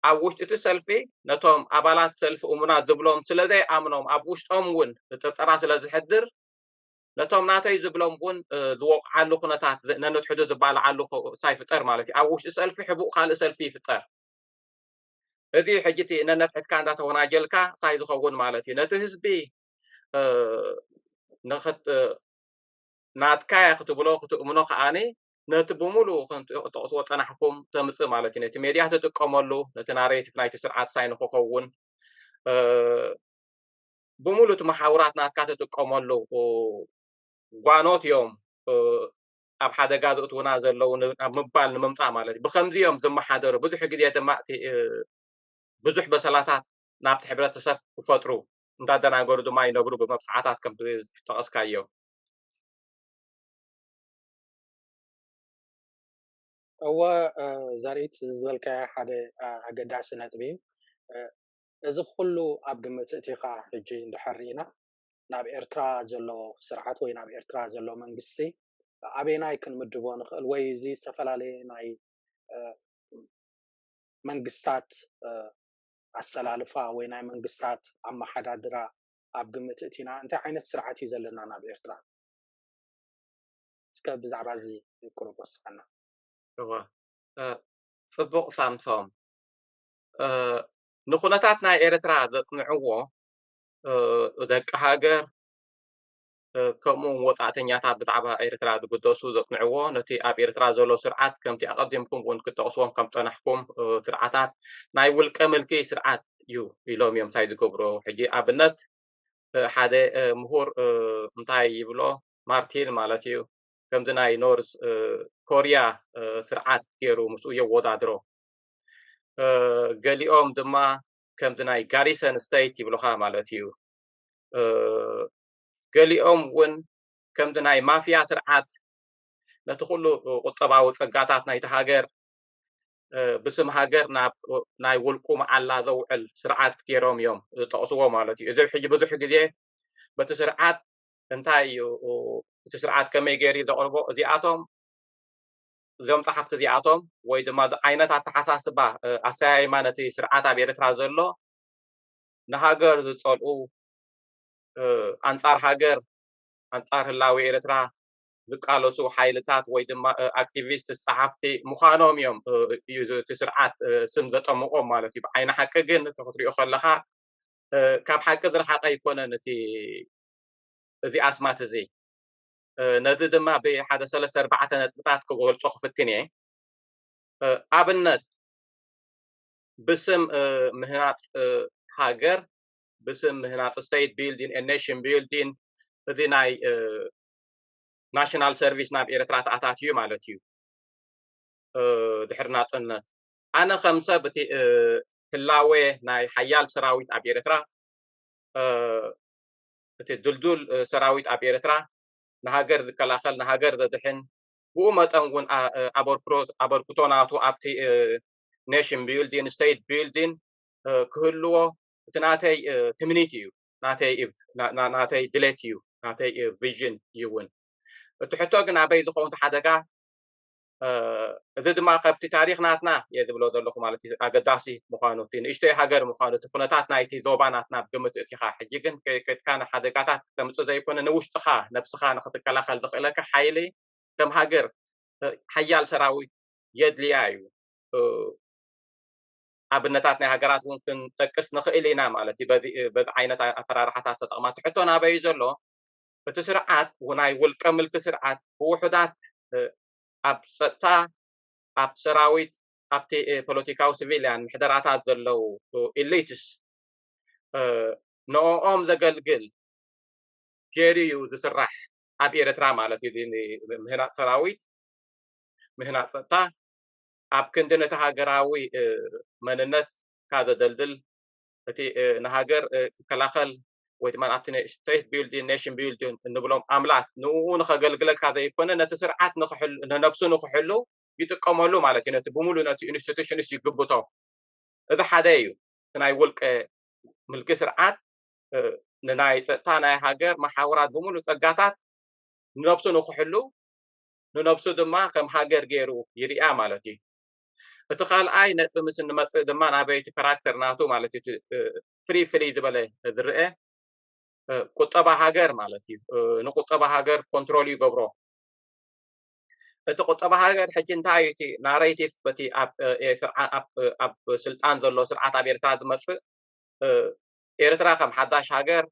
ኣብ ውሽጢ እቲ ሰልፊ ነቶም ኣባላት ሰልፊ እሙናት ዝብሎም ስለ ዘይኣምኖም ኣብ ውሽጦም እውን ጥርጠራ ስለ ዝሕድር ነቶም ናተይ ዝብሎም እውን ዝወቕዓሉ ኩነታት ነንሕዱ ዝባልዓሉ ሳይፍጠር ማለት እዩ። ኣብ ውሽጢ ሰልፊ ሕቡእ ካልእ ሰልፊ ይፍጠር። እዚ ሕጂ እቲ ነነትሕትካ እንዳተወናጀልካ ሳይ ዝኸውን ማለት እዩ። ነቲ ህዝቢ ናትካያ ክትብሎ ክትእምኖ ከዓኒ ነቲ ብምሉኡ ክንጠቕስዎ ፀናሕኩም ተምፅእ ማለት እዩ። ነቲ ሜድያ ትጥቀመሉ፣ ነቲ ናሬቲቭ ናይቲ ስርዓት ሳይ ንክኸውን ብምሉእ እቲ መሓውራት ናትካ ትጥቀመሉ ጓኖት እዮም ኣብ ሓደጋ ዘእትውና ዘለዉ ኣብ ምባል ንምምፃእ ማለት እዩ። ብከምዚ እዮም ዝመሓደሩ። ብዙሕ ግዜ ድማ ብዙሕ በሰላታት ናብቲ ሕብረተሰብ ክፈጥሩ እንዳደናገሩ ድማ ይነብሩ ብመብፅዓታት ከም ዝጠቐስካዮ። እወ ዘርኢት ዝበልካዮ ሓደ ኣገዳሲ ነጥቢ እዩ። እዚ ኩሉ ኣብ ግምት እቲኻ ሕጂ እንድሕር ርኢና ናብ ኤርትራ ዘሎ ስርዓት ወይ ናብ ኤርትራ ዘሎ መንግስቲ ኣበየናይ ክንምድቦ ንኽእል ወይ እዚ ዝተፈላለየ ናይ መንግስታት ኣሰላልፋ ወይ ናይ መንግስታት ኣመሓዳድራ ኣብ ግምት እቲና እንታይ ዓይነት ስርዓት እዩ ዘለና ናብ ኤርትራ? እስከ ብዛዕባ እዚ ቁሩብ ወስኸና። እወ ጽቡቕ ሳምሶም። ንኹነታት ናይ ኤርትራ ዘጽንዕዎ ደቂ ሃገር ከምኡ እውን ወጻእተኛታት ብዛዕባ ኤርትራ ዝግደሱ ዘጽንዕዎ ነቲ ኣብ ኤርትራ ዘሎ ስርዓት ከምቲ ኣቐዲምኩም እውን ክትጠቕስዎም ከም ጸናሕኩም ስርዓታት ናይ ውልቀ ምልኪ ስርዓት እዩ ኢሎም እዮም ሳይ ዝገብሩ። ሕጂ ኣብነት ሓደ ምሁር እንታይ ይብሎ ማርቲን ማለት እዩ ከምዚ ናይ ኖርዝ ኮርያ ስርዓት ገይሩ ምስኡ የወዳድሮ። ገሊኦም ድማ ከምዚ ናይ ጋሪሰን ስቴት ይብሉኻ ማለት እዩ። ገሊኦም እውን ከምዚ ናይ ማፍያ ስርዓት ነቲ ኩሉ ቁጠባዊ ጸጋታት ናይቲ ሃገር ብስም ሃገር ናብ ናይ ውልቁ መዓላ ዘውዕል ስርዓት ገይሮም እዮም ዝጠቕስዎ ማለት እዩ። እዚ ሕጂ ብዙሕ ግዜ በቲ ስርዓት እንታይ እዩ እቲ ስርዓት ከመይ ገይሩ ዘቕርቦ እዚኣቶም እዞም ጸሓፍቲ እዚኣቶም ወይ ድማ ዓይነት ኣተሓሳስባ ኣሰያይማ ነቲ ስርዓት ኣብ ኤርትራ ዘሎ ንሃገር ዝጸልኡ ኣንጻር ሃገር ኣንጻር ህላዊ ኤርትራ ዝቃለሱ ሓይልታት ወይ ድማ ኣክቲቪስት ጸሓፍቲ ምዃኖም እዮም እዩ እቲ ስርዓት ስም ዘጠምቆም ማለት እዩ። ብዓይኒ ሓቂ ግን ክትሪኦ ከለኻ ካብ ሓቂ ዝረሓቐ ኣይኮነን እቲ እዚ ኣስማት እዚ። ነዚ ድማ ብሓደ ሰለስተ ኣርባዕተ ነጥብታት ክገልጾ ክፍትን እየ። ኣብነት ብስም ምህናፅ ሃገር ብስም ምህናፅ state building and nation building እዚ ናይ ናሽናል ሰርቪስ ናብ ኤርትራ ተኣታትዩ ማለት እዩ። ድሕሪ ናፅነት ኣነ ከም ሰብ እቲ ህላዌ ናይ ሓያል ሰራዊት ኣብ ኤርትራ እቲ ድልዱል ሰራዊት ኣብ ኤርትራ ንሃገር ዝከላኸል ንሃገር ዘድሕን ብኡ መጠን እውን ኣበርክቶ ናቱ ኣብቲ ኔሽን ቢልዲን ስቴት ቢልዲን ክህልዎ እቲ ናተይ ትምኒት እዩ ናተይ ናተይ ድሌት እዩ ናተይ ቪዥን እዩ እውን እቲ ሕቶ ግን ኣበይ ዝኸውን ሓደጋ እዚ ድማ ካብቲ ታሪኽ ናትና እየ ዝብሎ ዘለኹ ማለት እዩ ኣገዳሲ ምዃኑ እቲ ንእሽተይ ሃገር ምዃኑ እቲ ኩነታት ናይቲ ዞባ ናትና ብግምት እቲኻ ሕጂ ግን ከድካ ንሓደጋታት ተምፅእ ዘይኮነ ንውሽጥኻ ነብስኻ ንክትከላኸል ዝኽእለካ ሓይሊ ከም ሃገር ሓያል ሰራዊት የድልያ እዩ ኣብነታት ናይ ሃገራት እውን ክንጠቅስ ንኽእል ኢና ማለት እዩ በዚ ዓይነት ኣፈራርሓታት ተጠቕማ ትሕቶ ናበይ ዘሎ እቲ ስርዓት ናይ ውልቀ ምልኪ ስርዓት ብውሑዳት ኣብ ፀጥታ ኣብቲ ሰራዊት ኣብቲ ፖለቲካዊ ሲቪልያን ምሕደራታት ዘለዉ ኤሊትስ ንኦም ዘገልግል ገይሩ እዩ ዝስራሕ ኣብ ኤርትራ ማለት እዩ ምህናፅ ሰራዊት ምህናፅ ፀጥታ ኣብ ክንዲ ነቲ ሃገራዊ መንነት ካብ ዘደልድል እቲ ንሃገር ክከላኸል ወይ ድማ ኣብቲ ስቴት ቢልዲን ኔሽን ቢልዲን እንብሎም ኣምላክ ንኡ ንኸገልግለካ ዘይኮነ ነቲ ስርዓት ንነብሱ ንክሕሉ ይጥቀመሉ ማለት እዩ ነቲ ብምሉ ነቲ ኢንስቲቱሽንስ ይግብቶ እዚ ሓደ እዩ እቲ ናይ ውልቀ ምልኪ ስርዓት ንናይ ፀጥታ ናይ ሃገር መሓውራት ብምሉ ፀጋታት ንነብሱ ንክሕሉ ንነብሱ ድማ ከም ሃገር ገይሩ ይርያ ማለት እዩ እቲ ካልኣይ ነጥቢ ምስ እንመፅእ ድማ ናበይ እቲ ካራክተር ናቱ ማለት እዩ ፍሪ ፍሪ ዝበለ ዝርአ ቁጠባ ሃገር ማለት እዩ። ንቁጠባ ሃገር ኮንትሮል ይገብሮ። እቲ ቁጠባ ሃገር ሕጂ እንታይ እዩ እቲ ናሬቲቭ በቲ ኣብ ስልጣን ዘሎ ስርዓት ኣብ ኤርትራ ዝመፅእ? ኤርትራ ከም ሓዳሽ ሃገር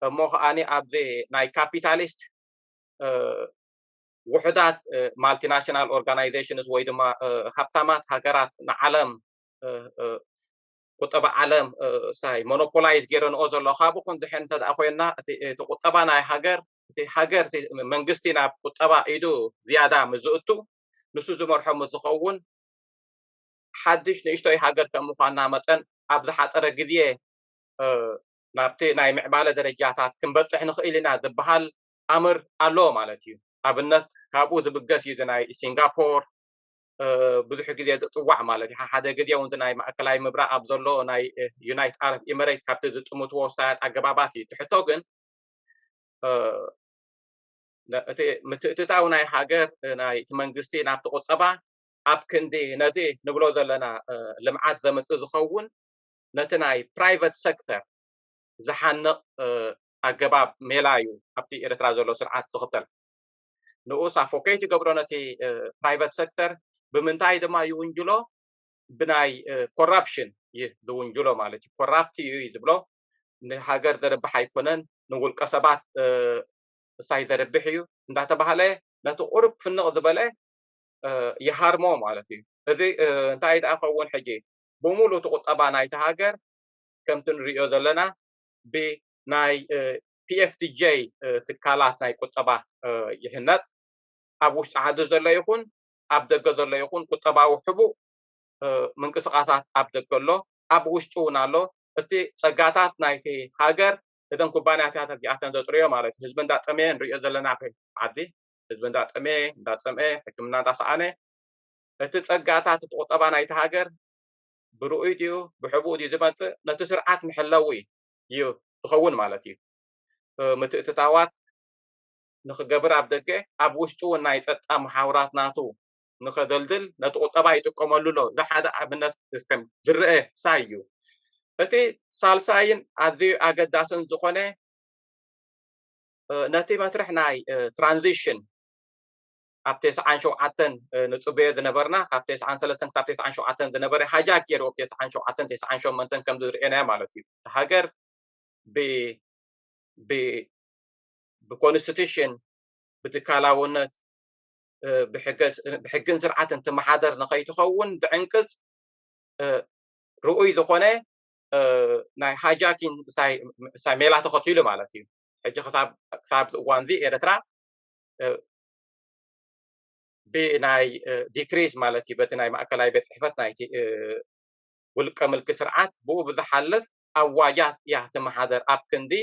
እሞ ከዓኒ ኣብዚ ናይ ካፒታሊስት ውሕዳት ማልቲናሽናል ኦርጋናይዜሽንስ ወይ ድማ ሃብታማት ሃገራት ንዓለም ቁጠባ ዓለም ሳይ ሞኖፖላይዝ ገይረንኦ ዘሎ ካብኡ ክንድሕን እንተ ኮይንና እቲ ቁጠባ ናይ ሃገር እቲ ሃገር መንግስቲ ናብ ቁጠባ ኢዱ ዝያዳ ምዝእቱ ንሱ ዝመርሖ ዝኸውን ሓድሽ ንእሽቶይ ሃገር ከም ምኳንና መጠን ኣብ ዝሓፀረ ግዜ ናብቲ ናይ ምዕባለ ደረጃታት ክንበፅሕ ንኽእል ኢና ዝበሃል ኣምር ኣሎ ማለት እዩ። ኣብነት ካብኡ ዝብገስ እዩ ናይ ሲንጋፖር ብዙሕ ግዜ ዝፅዋዕ ማለት እዩ። ሓደ ግዜ እውን ናይ ማእከላይ ምብራቕ ኣብ ዘሎ ናይ ዩናይት ኣረብ ኤምሬት ካብቲ ዝጥምትዎ ስታይል ኣገባባት እዩ። ትሕቶ ግን እቲ ምትእትታው ናይ ሃገር ናይ እቲ መንግስቲ ናብቲ ቁጠባ ኣብ ክንዲ ነዚ ንብሎ ዘለና ልምዓት ዘምፅእ ዝኸውን ነቲ ናይ ፕራይቨት ሴክተር ዝሓንቕ ኣገባብ ሜላ እዩ ኣብቲ ኤርትራ ዘሎ ስርዓት ዝኽተል። ንኡ ሳፎኬት ይገብሮ ነቲ ፕራይቨት ሴክተር። ብምንታይ ድማ ይውንጅሎ? ብናይ ኮራፕሽን እዩ ዝውንጅሎ ማለት እዩ። ኮራፕት እዩ እዩ ዝብሎ። ንሃገር ዘርብሕ ኣይኮነን፣ ንውልቀ ሰባት እሳይ ዘርብሕ እዩ እንዳተባሃለ ነቲ ቁሩብ ፍንቕ ዝበለ ይሃርሞ ማለት እዩ። እዚ እንታይ ደኣ ኸውን ሕጂ ብሙሉ እቲ ቁጠባ ናይቲ ሃገር ከምቲ ንሪኦ ዘለና ብናይ ፒኤፍቲጄ ትካላት ናይ ቁጠባ ይህነፅ። ኣብ ውሽጢ ዓዲ ዘሎ ይኹን ኣብ ደገ ዘሎ ይኹን ቁጠባዊ ሕቡእ ምንቅስቃሳት ኣብ ደገ ኣሎ፣ ኣብ ውሽጢ እውን ኣሎ። እቲ ፀጋታት ናይቲ ሃገር እተን ኩባንያታት እዚኣተን ዘጥርዮ ማለት እዩ። ህዝቢ እንዳጠመየ ንሪኦ ዘለና ዓዲ ህዝቢ እንዳጠመየ እንዳፀምአ ሕክምና እንዳሰኣነ እቲ ፀጋታት እቲ ቁጠባ ናይቲ ሃገር ብርኡይ ድዩ ብሕቡእ ድዩ ዝመፅእ ነቲ ስርዓት መሐለዊ እዩ ዝኸውን ማለት እዩ። ምትእትታዋት ንክገብር ኣብ ደገ ኣብ ውሽጡ እውን ናይ ፀጥታ መሓውራት ናቱ ንኸደልድል ነቲ ቁጠባ ይጥቀመሉ ኣሎ። እዚ ሓደ ኣብነት ከም ዝረአ ሳይ እዩ። እቲ ሳልሳይን ኣዝዩ ኣገዳስን ዝኾነ ነቲ መስርሕ ናይ ትራንዚሽን ኣብ ተስዓን ሸውዓተን ንፅበዮ ዝነበርና ካብ ተስዓን ሰለስተን ክሳብ ተስዓን ሸውዓተን ዝነበረ ሃጃክ ገይሩ ኣብ ተስዓን ሸውዓተን ተስዓን ሸሞንተን ከም ዝርእናዮ ማለት እዩ። ሃገር ብኮንስቲቱሽን ብትካላውነት ብሕግን ስርዓትን ትመሓደር ንኸይትኸውን ዝዕንቅፅ ርኡይ ዝኾነ ናይ ሃጃኪን ሳይ ሜላ ተኸቲሉ ማለት እዩ። ሕጂ ክሳብ እዋን እዚ ኤርትራ ብናይ ዲክሪዝ ማለት እዩ በቲ ናይ ማእከላይ ቤት ፅሕፈት ናይቲ ውልቀ ምልኪ ስርዓት ብኡ ብዝሓልፍ ኣዋጃት እያ ትመሓደር ኣብ ክንዲ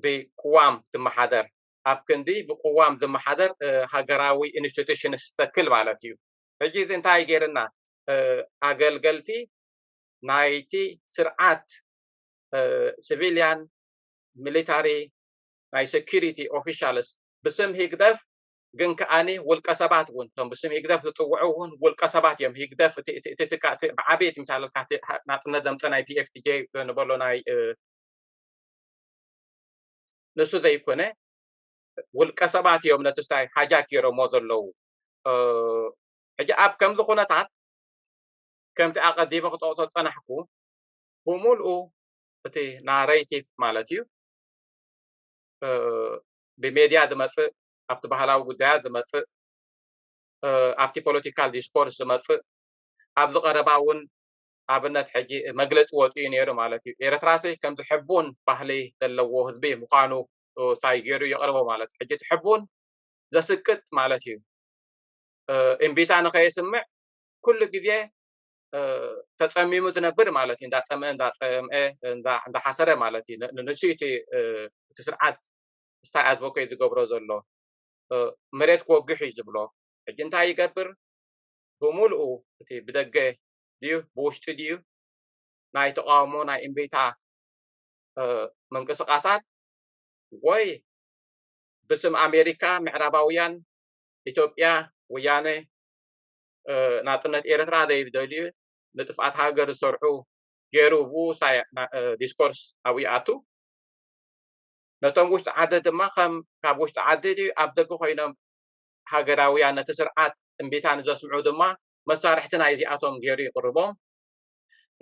ብቅዋም ትመሓደር ኣብ ክንዲ ብቅዋም ዝመሓደር ሃገራዊ ኢንስቲቱሽንስ ተክል ማለት እዩ። ሕጂ እዚ እንታይ ገይርና ኣገልገልቲ ናይቲ ስርዓት ሲቪልያን ሚሊታሪ ናይ ሴኩሪቲ ኦፊሻልስ ብስም ሂግደፍ ግን ከዓኒ ውልቀ ሰባት እውን እቶም ብስም ሂግደፍ ዝፅውዑ እውን ውልቀ ሰባት እዮም። ሂግደፍ እቲ ትካ ብዓበይቲ ምሳለልካ ናፅነት ዘምፀ ናይ ፒኤፍቲጄ ንበሎ ናይ ንሱ ዘይኮነ ውልቀ ሰባት እዮም ነቲ ስታይ ሃጃክ ገይሮሞ ዘለዉ። ሕጂ ኣብ ከምዚ ኩነታት ከምቲ ኣቐዲመ ክጠቕሶ ዝፀናሕኩ ብምልኡ እቲ ናሬቲቭ ማለት እዩ ብሜድያ ዝመፅእ ኣብቲ ባህላዊ ጉዳያት ዝመፅእ ኣብቲ ፖለቲካል ዲስኮርስ ዝመፅእ ኣብዚ ቀረባ እውን ኣብነት ሕጂ መግለፂ ወፂኡ ነይሩ ማለት እዩ። ኤርትራሲ ከምዚ ሕቡን ባህሊ ዘለዎ ህዝቢ ምዃኑ እንታይ ገይሩ የቕርቦ ማለት እዩ። ሕጂ እቲ ሕቡን ዘስቅጥ ማለት እዩ። እምቢታ ንኸየስምዕ ኩሉ ግዜ ተፀሚሙ ዝነብር ማለት እዩ። እንዳጠምአ እንዳፀምአ እንዳሓሰረ ማለት እዩ። ንሱ እቲ ስርዓት ስታይ ኣድቮኬት ዝገብሮ ዘሎ መሬት ክወግሕ እዩ ዝብሎ። ሕጂ እንታይ ይገብር? ብምሉኡ እቲ ብደገ ድዩ ብውሽጢ ድዩ ናይ ተቃውሞ ናይ እምቢታ ምንቅስቃሳት ወይ ብስም ኣሜሪካ ምዕራባውያን ኢትዮጵያ ወያነ ናፅነት ኤርትራ ዘይደልዩ ንጥፍኣት ሃገር ዝሰርሑ ገይሩ ብኡ ዲስኮርስ ኣብኡ ይኣቱ። ነቶም ውሽጢ ዓዲ ድማ ከም ካብ ውሽጢ ዓዲ ድዩ ኣብ ደገ ኮይኖም ሃገራውያን ነቲ ስርዓት እምቢታ ንዘስምዑ ድማ መሳርሕቲ ናይዚኣቶም ገይሩ ይቕርቦም።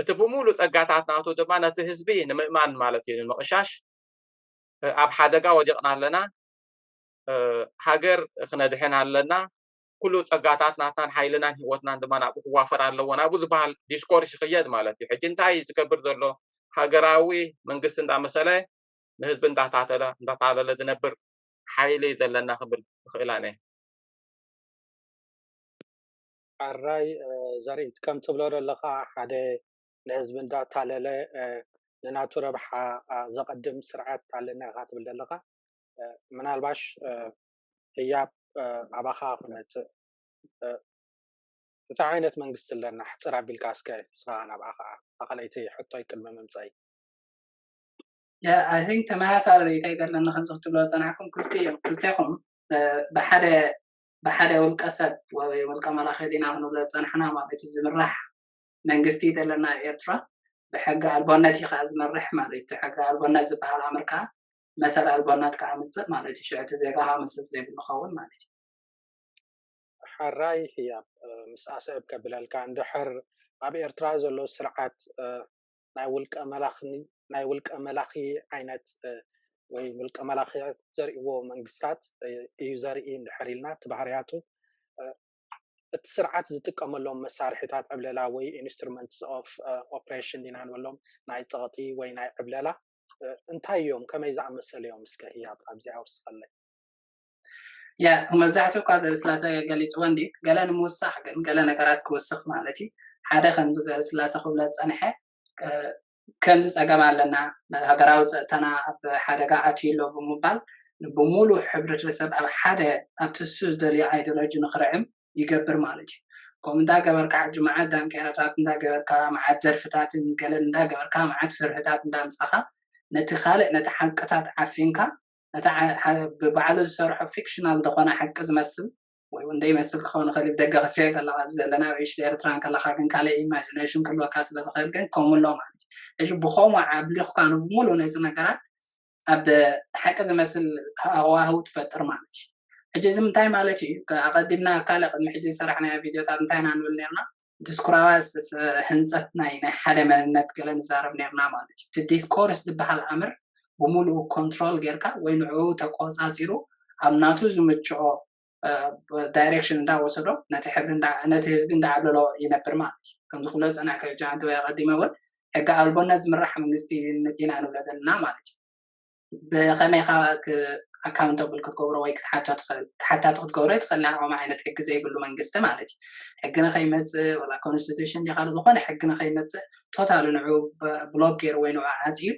እቲ ብምሉእ ጸጋታት ናቱ ድማ ነቲ ህዝቢ ንምእማን ማለት እዩ፣ ንምቕሻሽ። ኣብ ሓደጋ ወዲቕና ኣለና፣ ሃገር ክነድሕን ኣለና፣ ኩሉ ጸጋታት ናትናን ሓይልናን ህይወትናን ድማ ናብኡ ክዋፈር ኣለዎ፣ ናብኡ ዝበሃል ዲስኮርስ ይኽየድ ማለት እዩ። ሕጂ እንታይ ዝገብር ዘሎ? ሃገራዊ መንግስቲ እንዳመሰለ ንህዝቢ እንዳታተለ እንዳታለለ ዝነብር ሓይሊ ዘለና ክብል ይኽእል ኣነ። ኣራይ ዘርኢት ከም ትብሎ ዘለኻ ሓደ ንህዝቢ እንዳታለለ ንናቱ ረብሓ ዘቐድም ስርዓት ኣለና ኢኻ ትብል ዘለኻ። ምናልባሽ ህያብ ኣባኻ ክመፅእ እንታይ ዓይነት መንግስቲ ኣለና ሕፅር ኣቢልካ እስከ ንስኻ ናብኣ ከዓ ኣኸለይቲ ሕቶይ ቅድሚ ምምፀይ I think ተመሳሳሊ ርእይቶ ይደለና ከምዚ ክትብሎ ዝፀናሕኩም ክልቲኦም ክልቴኹም ብሓደ ብሓደ ውልቀ ሰብ ወይ ውልቀ መላኺ ዲና ክንብሎ ዝፀናሕና ማለት እዩ ዝምራሕ መንግስቲ ዘለና ኣብ ኤርትራ ብሕጊ ኣልቦነት እዩ ከዓ ዝመርሕ ማለት እዩ ሕጊ ኣልቦነት ዝበሃል ኣምር ከዓ መሰል ኣልቦነት ከዓ ምፅእ ማለት እዩ ሽዕቲ ዜጋ ከዓ መሰል ዘይብሉ ኸውን ማለት እዩ ሓራይ ህያብ ምስ ኣስዕብ ከብለልካ እንድሕር ኣብ ኤርትራ ዘሎ ስርዓት ናይ ውልቀ መላኺ ናይ ውልቀ መላኺ ዓይነት ወይ ውልቀ መላኺ ዘርእዎ መንግስታት እዩ ዘርኢ እንድሕር ኢልና እቲ ባህርያቱ እቲ ስርዓት ዝጥቀመሎም መሳርሒታት ዕብለላ ወይ instruments of oppression ኢና ንበሎም ናይ ፀቕጢ ወይ ናይ ዕብለላ እንታይ እዮም ከመይ ዝኣመሰሉ እዮም እስከ ህያብ ኣብዚኣ ወስኸለይ ያ መብዛሕትኡ እኳ ዘርስላሰ ገሊፅዎ እንዲ ገለ ንምውሳኽ ግን ገለ ነገራት ክውስኽ ማለት እዩ ሓደ ከምዚ ዘርስላሰ ክብሎ ዝፀንሐ ከምዚ ፀገም ኣለና ሃገራዊ ፀጥታና ኣብ ሓደጋ ኣትዩ ኣሎ ብምባል ብሙሉእ ሕብረተሰብ ኣብ ሓደ ኣብቲ እሱ ዝደልዮ ኣይዲዮሎጂ ንክርዕም ይገብር ማለት እዩ ከምኡ እንዳገበርካ ሕጂ መዓት ዳንኬራታት እንዳገበርካ መዓት ዘርፍታትን ገለን እንዳገበርካ መዓት ፍርህታት እንዳምፃኻ ነቲ ካልእ ነቲ ሓቅታት ዓፊንካ ነቲ ብባዕሉ ዝሰርሖ ፊክሽናል ዝኾነ ሓቂ ዝመስል ወይ እውን ዘይመስል ክኸውን ይኽእል ብደገ ክትሪኦ ከለካ ኣብዚ ዘለና ኣብ ዒሽቲ ኤርትራ ከለካ ግን ካልእ ኢማጂኔሽን ክህልወካ ስለ ዝኽእል ግን ከምኡ ኣሎ ማለት እዩ ሕጂ ብኸምኡ ዓብሊኽካ ንብሙሉ ነዚ ነገራት ኣብ ሓቂ ዝመስል ሃዋህው ትፈጥር ማለት እዩ ሕጂ እዚ እንታይ ማለት እዩ ኣቐዲምና ካልእ ቅድሚ ሕጂ ዝሰራሕናዮ ቪድዮታት እንታይ ኢና ንብል ነርና ዲስኩራዋስ ህንፀት ናይ ናይ ሓደ መንነት ገለ ንዛረብ ነርና ማለት እዩ እቲ ዲስኮርስ ዝበሃል ኣምር ብምሉኡ ኮንትሮል ጌርካ ወይ ንዕኡ ተቆፃፂሩ ኣብ ናቱ ዝምችኦ ዳይሬክሽን እንዳወሰዶ ነቲ ሕብሪ ነቲ ህዝቢ እንዳዓብለሎ ይነብር ማለት እዩ ከምዚ ክብሎ ዝፀናሕከ ሕጂ ዓንቲ ወይ ኣቐዲመ እውን ሕጊ ኣልቦነት ዝምራሕ መንግስቲ ኢና ንብሎ ዘለና ማለት እዩ ብኸመይ ኢኻ ኣካውንተብል ክትገብሮ ወይ ክትሓቶ ትኽእል ተሓታቲ ክትገብሮ ትኽእል ናይ ከምኡ ዓይነት ሕጊ ዘይብሉ መንግስቲ ማለት እዩ ሕጊ ንኸይመፅእ ወላ ኮንስቲቱሽን ዲኻ ዝኾነ ሕጊ ንኸይመፅእ ቶታሊ ንዑ ብሎክ ገይሩ ወይ ንዑ ዓፅዩ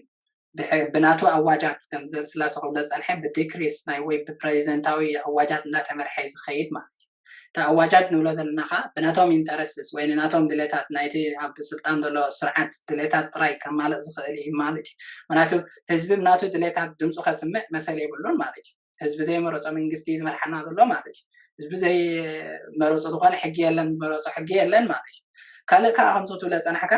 ብናቱ ኣዋጃት ከም ዘስላሰ ክብሎ ዝፀንሐ ብዲክሪስ ናይ ወይ ብፕሬዚደንታዊ ኣዋጃት እንዳተመርሐ እዩ ዝኸይድ ማለት እዩ እቲ ኣዋጃት ንብሎ ዘለና ከዓ ብናቶም ኢንተረስትስ ወይ ንናቶም ድሌታት ናይቲ ኣብ ስልጣን ዘሎ ስርዓት ድሌታት ጥራይ ከማልእ ዝኽእል እዩ ማለት እዩ ምክንያቱ ህዝቢ ብናቱ ድሌታት ድምፁ ከስምዕ መሰል የብሉን ማለት እዩ ህዝቢ ዘይመረፆ መንግስቲ ዝመርሓና ዘሎ ማለት እዩ ህዝቢ ዘይመረፆ ዝኾነ ሕጊ የለን ዝመረፆ ሕጊ የለን ማለት እዩ ካልእ ከዓ ከምዚ ትብለ ፀናሕካ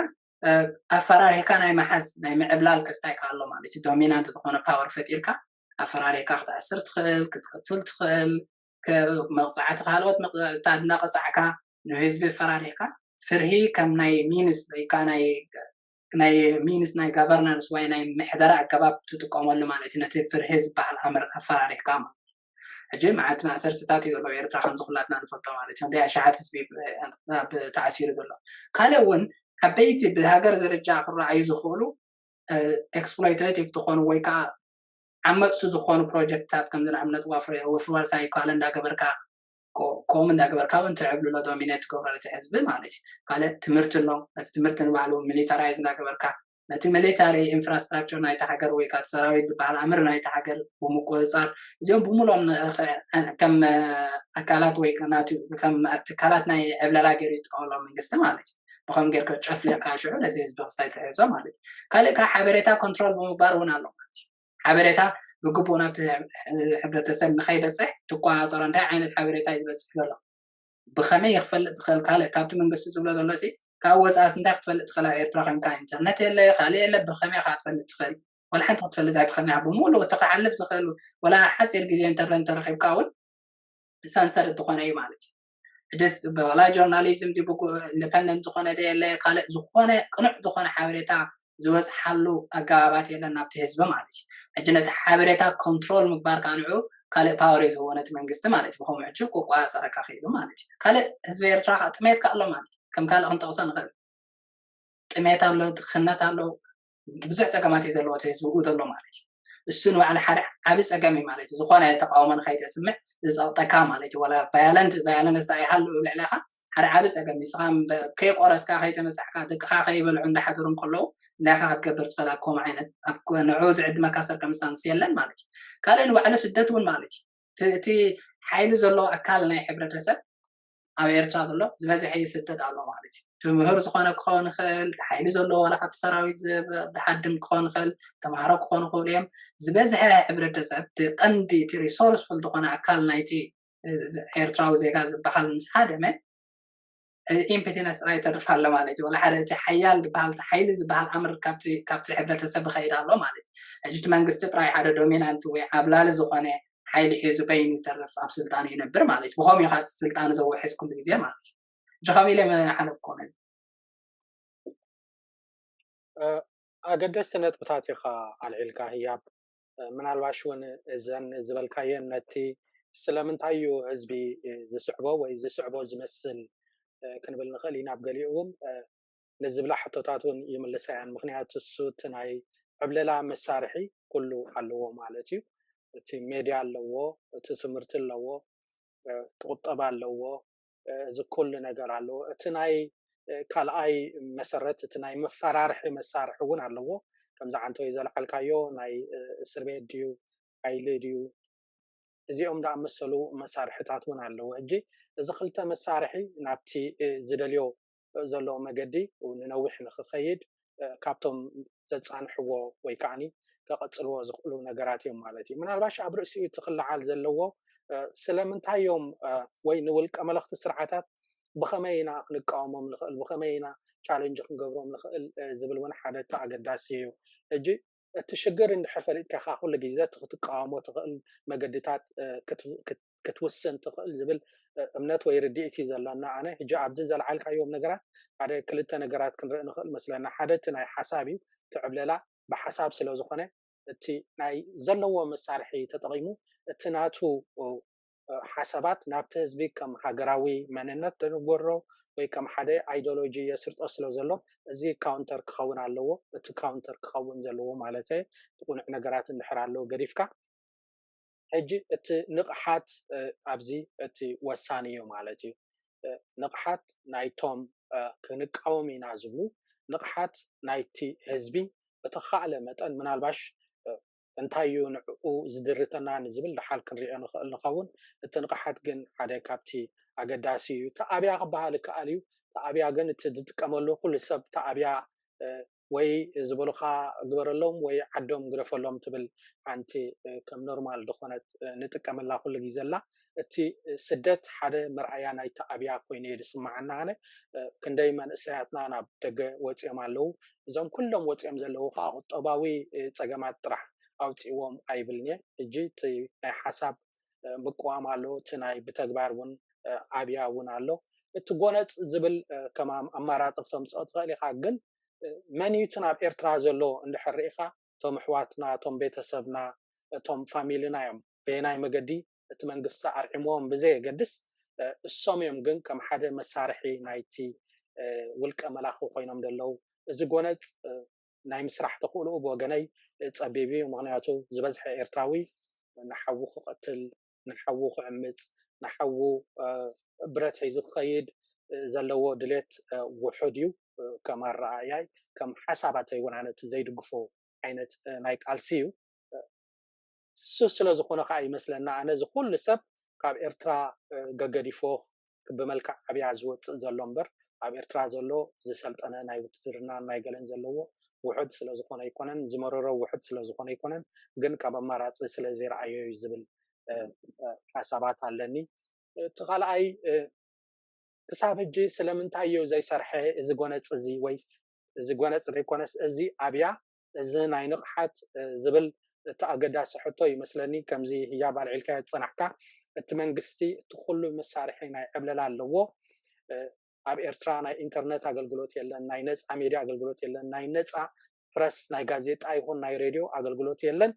ኣፈራሪህካ ናይ መሓዝ ናይ ምዕብላል ክስታይ ኣሎ ማለት እዩ ዶሚናንት ዝኾነ ፓወር ፈጢርካ ኣፈራሪህካ ክትኣስር ትኽእል ክትቀትል ትኽእል መቕፃዕቲ ካልኦት መቕፃዕትታት እናቐፃዕካ ንህዝቢ ኣፈራሪህካ ፍርሂ ከም ናይ ሚንስ ወይ ከዓ ናይ ናይ ሚንስ ናይ ጋቨርናንስ ወይ ናይ ምሕደራ ኣገባብ ትጥቀመሉ ማለት እዩ ነቲ ፍርሂ ዝበሃል ኣምር ኣፈራሪህካ ማለት እዩ ሕጂ መዓት ማእሰርትታት እዩ ዘሎ ኤርትራ ከምዚ ኩላትና ንፈልጦ ማለት እዩ እንደ ኣሽሓት ህዝቢ ተዓሲሩ ዘሎ ካልእ እውን ዓበይቲ ብሃገር ደረጃ ክረኣዩ ዝኽእሉ ኤክስፕሎይቴቲቭ ዝኾኑ ወይ ከዓ ዓመፅቲ ዝኾኑ ፕሮጀክትታት ከም ንኣብነት ወፍሪ ወርሳ ይከኣለ እንዳገበርካ ከምኡ እንዳገበርካ እውን ትዕብልሎ ዶሚኔት ትገብሮ ነቲ ህዝቢ ማለት እዩ ካልእ ትምህርቲ ኣሎ ነቲ ትምህርቲ ንባዕሉ ሚሊታራይዝ እንዳገበርካ ነቲ ሚሊታሪ ኢንፍራስትራክቸር ናይቲ ሃገር ወይ ከዓ ሰራዊት ዝበሃል ኣምር ናይቲ ሃገር ብምቁፅፃር እዚኦም ብምሎም ከም ኣካላት ወይ ከም ትካላት ናይ ዕብለላ ገይሩ ዝጥቀመሎም መንግስቲ ማለት እዩ ብከም ጌርካ ጨፍሊቕካ ሽዑ ነቲ ህዝቢ ክስታይ ትሕዞ ማለት እዩ ካልእ ከዓ ሓበሬታ ኮንትሮል ብምግባር እውን ኣሎ ማለት እዩ ሓበሬታ ብግቡእ ናብቲ ሕብረተሰብ ንኸይበፅሕ ትቆፃፀሮ እንታይ ዓይነት ሓበሬታ እዩ ዝበፅሕ ዘሎ ብኸመይ ክፈልጥ ዝኽእል ካልእ ካብቲ መንግስቲ ዝብሎ ዘሎ ሲ ካብ ወፃእስ እንታይ ክትፈልጥ ትኽእል ኣብ ኤርትራ ኮይንካ ኢንተርነት የለ ካልእ የለ ብኸመይ ከዓ ትፈልጥ ትኽእል ዋላ ሓንቲ ክትፈልጥ ኣይትኽእልን። ብሙሉእ እቲ ክሓልፍ ዝኽእል ዋላ ሓፂር ግዜ እንተ እንተረኺብካ እውን ሰንሰር ዝኾነ እዩ ማለት እዩ። ድስ ዋላ ጆርናሊዝም ድዩ ኢንዲፐንደንት ዝኾነ የለ ካልእ ዝኾነ ቅኑዕ ዝኾነ ሓበሬታ ዝበፅሓሉ ኣገባባት የለን ናብቲ ህዝቢ ማለት እዩ። ሕጂ ነቲ ሓበሬታ ኮንትሮል ምግባር ከዓ ንዑ ካልእ ፓወር እዩ ዝህቦ ነቲ መንግስቲ ማለት እዩ። ብኸምኡ ሕጂ ክቆፃፀረካ ክኢሉ ማለት እዩ። ካልእ ህዝቢ ኤርትራ ከዓ ጥሜት ከዓ ኣሎ ማለት እዩ። ከም ካልእ ክንጠቕሶ ንኽእል። ጥሜት ኣሎ፣ ድኽነት ኣሎ፣ ብዙሕ ፀገማት እዩ ዘለዎ እቲ ህዝቢ ብኡ ዘሎ ማለት እዩ። እሱ ንባዕሉ ሓደ ዓቢ ፀገም እዩ ማለት እዩ። ዝኾነ ተቃውሞ ንኸይተስምዕ ዝፀቕጠካ ማለት እዩ። ዋላ ቫዮለንት ቫዮለንስ ዳ ይሃሉ ልዕለኻ ሓደ ዓቢ ፀገም እዩ። ንስኻ ከይቆረስካ ከይተመፃዕካ ደቅኻ ከይበልዑ እንዳሓደሩ እንከለዉ እንታይ ኢኻ ክትገብር ትኽእል? ኣብ ከምኡ ዓይነት ንዑ ዝዕድመካ ሰርከምስታንስ የለን ማለት እዩ። ካልእ ንባዕሉ ስደት እውን ማለት እዩ። እቲ ሓይሊ ዘለዎ ኣካል ናይ ሕብረተሰብ ኣብ ኤርትራ ዘሎ ዝበዝሐ ይስደድ ኣሎ ማለት እዩ። እቲ ምሁር ዝኾነ ክኸውን ይኽእል፣ እቲ ሓይሊ ዘለዎ ዋላ ካብቲ ሰራዊት ዝሃድም ክኸውን ይኽእል፣ ተምሃሮ ክኾኑ ይኽእሉ እዮም። ዝበዝሐ ሕብረተሰብ እቲ ቀንዲ እቲ ሪሶርስፉል ዝኾነ ኣካል ናይቲ ኤርትራዊ ዜጋ ዝበሃል ምስ ሃደመ ኢምፒቲነስ ጥራይ ይተርፍ ኣሎ ማለት እዩ። ወላ ሓደ እቲ ሓያል ዝበሃል እቲ ሓይሊ ዝበሃል ኣምር ካብቲ ሕብረተሰብ ይኸይድ ኣሎ ማለት እዩ። ሕጂ እቲ መንግስቲ ጥራይ ሓደ ዶሚናንት ወይ ዓብላሊ ዝኾነ ሓይሊ ሒዙ በይኑ ይተርፍ ኣብ ስልጣኑ ይነብር ማለት እዩ። ብኸምኡ እዩ ከዓ ስልጣኑ ዘውሕስ ኩሉ ግዜ ማለት እዩ። ሕጂ ከም ኢለ ሓለፍኮ ነዚ ኣገደስቲ ነጥብታት ኢኻ ኣልዒልካ ህያብ። ምናልባሽ እውን እዘን ዝበልካየን ነቲ ስለምንታይ እዩ ህዝቢ ዝስዕቦ ወይ ዝስዕቦ ዝመስል ክንብል ንኽእል ኢና። ኣብ ገሊኡ እውን ንዝብላ ሕቶታት እውን ይምልሳ እያን። ምክንያቱ እሱ እቲ ናይ ዕብለላ መሳርሒ ኩሉ ኣለዎ ማለት እዩ። እቲ ሜድያ ኣለዎ፣ እቲ ትምህርቲ ኣለዎ፣ እቲ ቁጠባ ኣለዎ፣ እዚ ኩሉ ነገር ኣለዎ። እቲ ናይ ካልኣይ መሰረት እቲ ናይ መፈራርሒ መሳርሒ እውን ኣለዎ። ከምዚ ዓንተወይ ዘልዓልካዮ ናይ እስር ቤት ድዩ ሓይሊ ድዩ እዚኦም ዝኣመሰሉ መሳርሕታት እውን ኣለዎ። ሕጂ እዚ ክልተ መሳርሒ ናብቲ ዝደልዮ ዘሎ መገዲ ንነዊሕ ንክኸይድ ካብቶም ዘፃንሕዎ ወይ ከዓኒ ከቐፅልዎ ዝኽእሉ ነገራት እዮም ማለት እዩ። ምናልባሽ ኣብ ርእሲኡ እቲ ክለዓል ዘለዎ ስለምንታይ እዮም ወይ ንውልቀ መለኽቲ ስርዓታት ብኸመይ ኢና ክንቃወሞም ንኽእል፣ ብኸመይ ኢና ቻለንጅ ክንገብሮም ንኽእል ዝብል እውን ሓደ እቲ ኣገዳሲ እዩ። ሕጂ እቲ ሽግር እንድሕር ፈሊጥካ ኢኻ ኩሉ ግዜ እቲ ክትቃወሞ ትኽእል መገድታት ክትውስን ትኽእል ዝብል እምነት ወይ ርድኢት እዩ ዘለና። ኣነ ሕጂ ኣብዚ ዘልዓልካዮም ነገራት ሓደ ክልተ ነገራት ክንርኢ ንኽእል መስለና። ሓደ እቲ ናይ ሓሳብ እዩ። እቲ ዕብለላ ብሓሳብ ስለ ዝኾነ እቲ ናይ ዘለዎ መሳርሒ ተጠቒሙ እቲ ናቱ ሓሳባት ናብቲ ህዝቢ ከም ሃገራዊ መንነት ተንጎሮ ወይ ከም ሓደ ኣይዲዮሎጂ የስርጦ ስለ ዘሎ እዚ ካውንተር ክኸውን ኣለዎ። እቲ ካውንተር ክኸውን ዘለዎ ማለት እቲ ቁኑዕ ነገራት እንድሕር ኣለዎ ገዲፍካ ሕጂ እቲ ንቕሓት ኣብዚ እቲ ወሳኒ እዩ ማለት እዩ። ንቕሓት ናይቶም ክንቃወም ኢና ዝብሉ ንቕሓት ናይቲ ህዝቢ ብተኻእለ መጠን ምናልባሽ እንታይ እዩ ንዕኡ ዝድርተና ንዝብል ደሓር ክንሪኦ ንኽእል ንኸውን። እቲ ንቕሓት ግን ሓደ ካብቲ ኣገዳሲ እዩ። እቲ ኣብያ ክበሃል ይከኣል እዩ። እቲ ኣብያ ግን እቲ ዝጥቀመሉ ኩሉ ሰብ እቲ ኣብያ ወይ ዝበሉኻ ግበረሎም ወይ ዓዶም ግደፈሎም ትብል ሓንቲ ከም ኖርማል ዝኾነት ንጥቀመላ ኩሉ ግዜ ኣላ። እቲ ስደት ሓደ መርኣያ ናይቲ ኣብያ ኮይኑ እዩ ዝስምዓና። ኣነ ክንደይ መንእሰያትና ናብ ደገ ወፂኦም ኣለዉ። እዞም ኩሎም ወፂኦም ዘለዉ ከዓ ቁጠባዊ ፀገማት ጥራሕ ኣውፅእዎም ኣይብልን እየ። ሕጂ እቲ ናይ ሓሳብ ምቅዋም ኣሎ፣ እቲ ናይ ብተግባር እውን ኣብያ እውን ኣሎ። እቲ ጎነፅ ዝብል ከም ኣማራፂ ክተምፅኦ ትኽእል ኢኻ። ግን መን እዩ እቲ ናብ ኤርትራ ዘሎ እንድሕር ርኢኻ እቶም ኣሕዋትና እቶም ቤተሰብና እቶም ፋሚልና እዮም በየናይ መገዲ እቲ መንግስቲ ኣርዒምዎም ብዘየገድስ እሶም እዮም ግን ከም ሓደ መሳርሒ ናይቲ ውልቀ መላኺ ኮይኖም ዘለዉ። እዚ ጎነፅ ናይ ምስራሕ ተኽእልኡ ብወገነይ ፀቢብ እዩ። ምክንያቱ ዝበዝሐ ኤርትራዊ ንሓዉ ክቐትል፣ ንሓዉ ክዕምፅ፣ ንሓዉ ብረት ሒዙ ክኸይድ ዘለዎ ድሌት ውሑድ እዩ። ከም ኣረኣእያይ ከም ሓሳባተይ እውን ኣነ እቲ ዘይድግፎ ዓይነት ናይ ቃልሲ እዩ። እሱ ስለ ዝኾነ ከዓ ይመስለና ኣነ እዚ ኩሉ ሰብ ካብ ኤርትራ ገገዲፎ ብመልክዕ ኣብያ ዝወፅእ ዘሎ እምበር ኣብ ኤርትራ ዘሎ ዝሰልጠነ ናይ ውትድርና ናይ ገለን ዘለዎ ውሑድ ስለ ዝኾነ ኣይኮነን፣ ዝመረሮ ውሑድ ስለ ዝኾነ ኣይኮነን፣ ግን ካብ ኣማራፂ ስለ ዘይረኣዮ እዩ ዝብል ሓሳባት ኣለኒ። እቲ ካልኣይ ክሳብ ሕጂ ስለምንታይ እዩ ዘይሰርሐ እዚ ጎነፅ እዚ ወይ እዚ ጎነፅ ዘይኮነስ እዚ ኣብያ እዚ ናይ ንቕሓት ዝብል እቲ ኣገዳሲ ሕቶ ይመስለኒ። ከምዚ ህያብ ኣልዒልካዮ ዝጸናሕካ፣ እቲ መንግስቲ እቲ ኩሉ መሳርሒ ናይ ዕብለላ ኣለዎ። ኣብ ኤርትራ ናይ ኢንተርነት ኣገልግሎት የለን፣ ናይ ነጻ ሜድያ ኣገልግሎት የለን፣ ናይ ነጻ ፕረስ ናይ ጋዜጣ ይኹን ናይ ሬድዮ ኣገልግሎት የለን።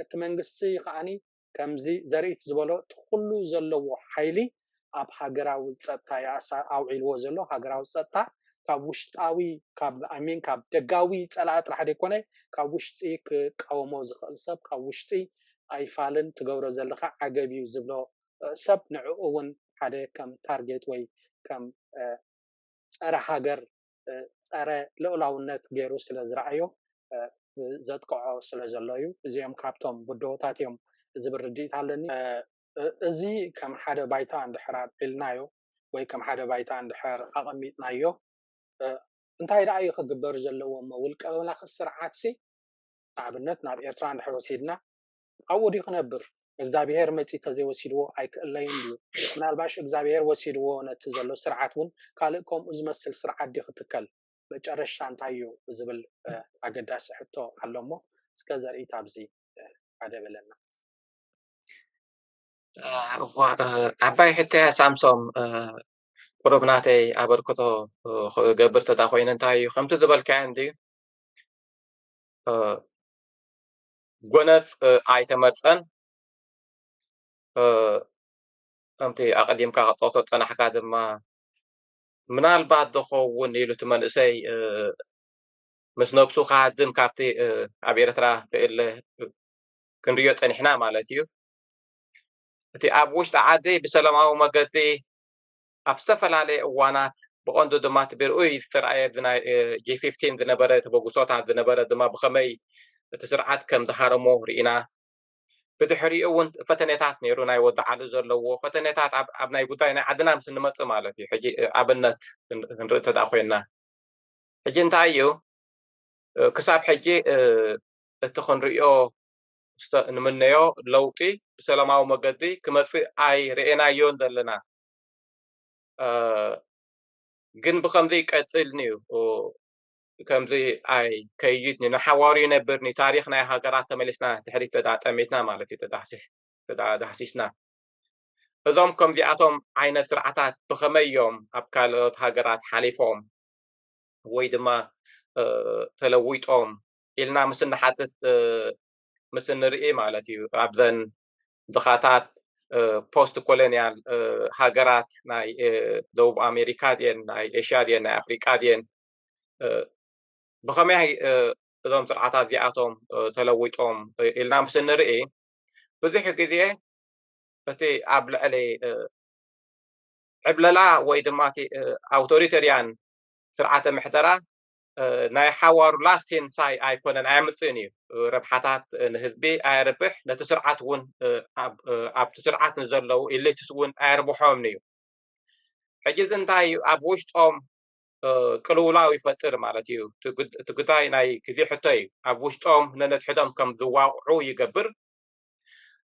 እቲ መንግስቲ ከዓኒ ከምዚ ዘርኢት ዝበሎ እቲ ኩሉ ዘለዎ ሓይሊ ኣብ ሃገራዊ ጸጥታ ኣውዒልዎ ዘሎ። ሃገራዊ ጸጥታ ካብ ውሽጣዊ ካብ ኣሚን ካብ ደጋዊ ጸላኢ ጥራሕ ዘይኮነ ካብ ውሽጢ ክቃወሞ ዝኽእል ሰብ ካብ ውሽጢ ኣይፋልን ትገብሮ ዘለኻ ዓገብ እዩ ዝብሎ ሰብ ንዕኡ እውን ሓደ ከም ታርጌት ወይ ከም ጸረ ሃገር ጸረ ልኡላውነት ገይሩ ስለ ዝረኣዮ ዘጥቅዖ ስለ ዘሎ እዩ። እዚኦም ካብቶም ብድሆታት እዮም ዝብል ርድኢት ኣለኒ። እዚ ከም ሓደ ባይታ እንድሕር ኣብዒልናዮ ወይ ከም ሓደ ባይታ እንድሕር ኣቐሚጥናዮ እንታይ ደኣ እዩ ክግበር ዘለዎ እሞ ውልቀ መላኺ ስርዓትሲ ንኣብነት ናብ ኤርትራ እንድሕር ወሲድና ኣብኡ ድዩ ክነብር እግዚኣብሄር መፂ ተዘይወሲድዎ ኣይክእለይን ድዩ? ምናልባሽ እግዚኣብሄር ወሲድዎ ነቲ ዘሎ ስርዓት እውን ካልእ ከምኡ ዝመስል ስርዓት ድዩ ክትከል? መጨረሻ እንታይ እዩ ዝብል ኣገዳሲ ሕቶ ኣሎ እሞ እስከ ዘርእት ኣብዚ ሓደ በለና። ዓባይ ሕቶ እያ ሳምሶም። ቁሩብ ናተይ ኣበርክቶ ክገብር ተዳ ኮይነ እንታይ እዩ ከምቲ ዝበልካዮ እንድዩ ጎነጽ ኣይተመርጸን። ከምቲ ኣቐዲምካ ክጠቕሶ ጸናሕካ ድማ ምናልባት ዝኸውን ኢሉ እቲ መንእሰይ ምስ ነብሱ ክሃድም ካብቲ ኣብ ኤርትራ ክእለ ክንሪኦ ጸኒሕና ማለት እዩ። እቲ ኣብ ውሽጢ ዓዲ ብሰላማዊ መገዲ ኣብ ዝተፈላለየ እዋናት ብቐንዱ ድማ እቲ ብርኡይ ዝተረኣየ ናይ ጂ ፊፍቲን ዝነበረ ተበግሶታት ዝነበረ ድማ ብኸመይ እቲ ስርዓት ከም ዝሃረሞ ርኢና። ብድሕሪኡ እውን ፈተነታት ነይሩ ናይ ወዲ ዓሊ ዘለዎ ፈተነታት ኣብ ናይ ጉዳይ ናይ ዓድና ምስ እንመፅእ ማለት እዩ። ሕጂ ኣብነት ክንርኢ እንተ ኮይንና ሕጂ እንታይ እዩ ክሳብ ሕጂ እቲ ክንሪኦ ንምነዮ ለውጢ ብሰላማዊ መገዲ ክመፅእ ኣይረኤናዮን ዘለና። ግን ብከምዚ ይቀፅል እዩ ከምዚ ኣይከይድ ንሓዋሩ ይነብር ታሪክ ናይ ሃገራት ተመሊስና ድሕሪት ተዳጠሚትና ማለት እዩ ተዳህሲስና እዞም ከምዚኣቶም ዓይነት ስርዓታት ብከመይ እዮም ኣብ ካልኦት ሃገራት ሓሊፎም ወይ ድማ ተለዊጦም ኢልና ምስ እንሓትት ምስ እንርኢ ማለት እዩ ኣብዘን ድኻታት ፖስት ኮሎኒያል ሃገራት ናይ ደቡብ ኣሜሪካ ድየን ናይ ኤሽያ ድየን ናይ ኣፍሪቃ ድየን ብኸመይ እዞም ስርዓታት እዚኣቶም ተለዊጦም ኢልና ምስ እንርኢ ብዙሕ ግዜ እቲ ኣብ ልዕሊ ዕብለላ ወይ ድማ ኣውቶሪተርያን ስርዓተ ምሕደራ ናይ ሓዋሩ ላስቲን ሳይ ኣይኮነን ኣየምፅእን እዩ ረብሓታት ንህዝቢ ኣየርብሕ ነቲ ስርዓት እውን ኣብቲ ስርዓት ንዘለዉ ኢሊትስ እውን ኣየርብሖም እዩ ሕጂ እዚ እንታይ እዩ ኣብ ውሽጦም ቅልውላው ይፈጥር ማለት እዩ እቲ ጉዳይ ናይ ግዜ ሕቶ እዩ ኣብ ውሽጦም ነነትሕዶም ከም ዝዋቕዑ ይገብር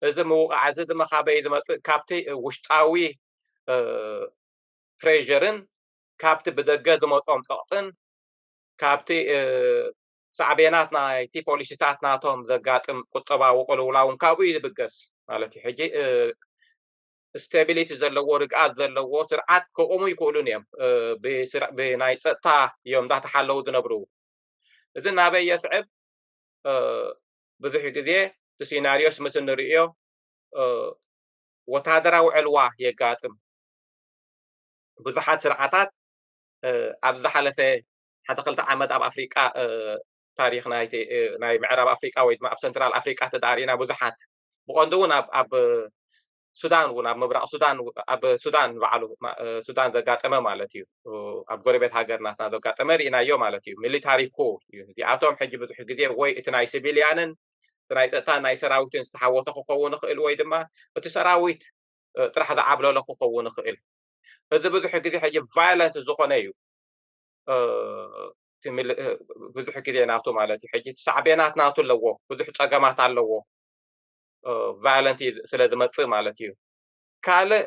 እዚ ምውቃዕ እዚ ድማ ካበይ ዝመፅእ ካብቲ ውሽጣዊ ፕሬርን ካብቲ ብደገ ዝመፆም ፀቕጥን ካብቲ ሳዕቤናት ናይቲ ፖሊሲታት ናቶም ዘጋጥም ቁጠባዊ ቅልውላውን ካብኡ እዩ ዝብገስ ማለት እዩ ሕጂ ስቴቢሊቲ ዘለዎ ርግኣት ዘለዎ ስርዓት ክቑሙ ይክእሉን እዮም ብናይ ፀጥታ እዮም እንዳተሓለዉ ዝነብሩ እዚ ናበይ የስዕብ ብዙሕ ግዜ እቲ ሲናሪዮስ ምስ እንርእዮ ወታደራዊ ዕልዋ የጋጥም ብዙሓት ስርዓታት ኣብ ዝሓለፈ ሓደ ክልተ ዓመት ኣብ ኣፍሪቃ ታሪክ ናይ ምዕራብ ኣፍሪቃ ወይ ድማ ኣብ ሰንትራል ኣፍሪቃ ተዳሪና ብዙሓት ብቐንዱ እውን ኣብ ሱዳን እውን ኣብ ምብራቕ ሱዳን ኣብ ሱዳን በዓሉ ሱዳን ዘጋጠመ ማለት እዩ ኣብ ጎረቤት ሃገር ናትና ዘጋጠመ ርኢናዮ ማለት እዩ ሚሊታሪ ኩ እዩ እዚኣቶም ሕጂ ብዙሕ ግዜ ወይ እቲ ናይ ሲቪልያንን ናይ ፀጥታ ናይ ሰራዊትን ዝተሓወተ ክኸውን ይኽእል ወይ ድማ እቲ ሰራዊት ጥራሕ ዝዓብለሎ ክኸውን ይኽእል እዚ ብዙሕ ግዜ ሕጂ ቫይለንት ዝኾነ እዩ ብዙሕ ግዜ ናቱ ማለት እዩ ሕጂ ሳዕቤናት ናቱ ኣለዎ ብዙሕ ፀገማት ኣለዎ ቫይለንት ስለ ዝመፅእ ማለት እዩ ካልእ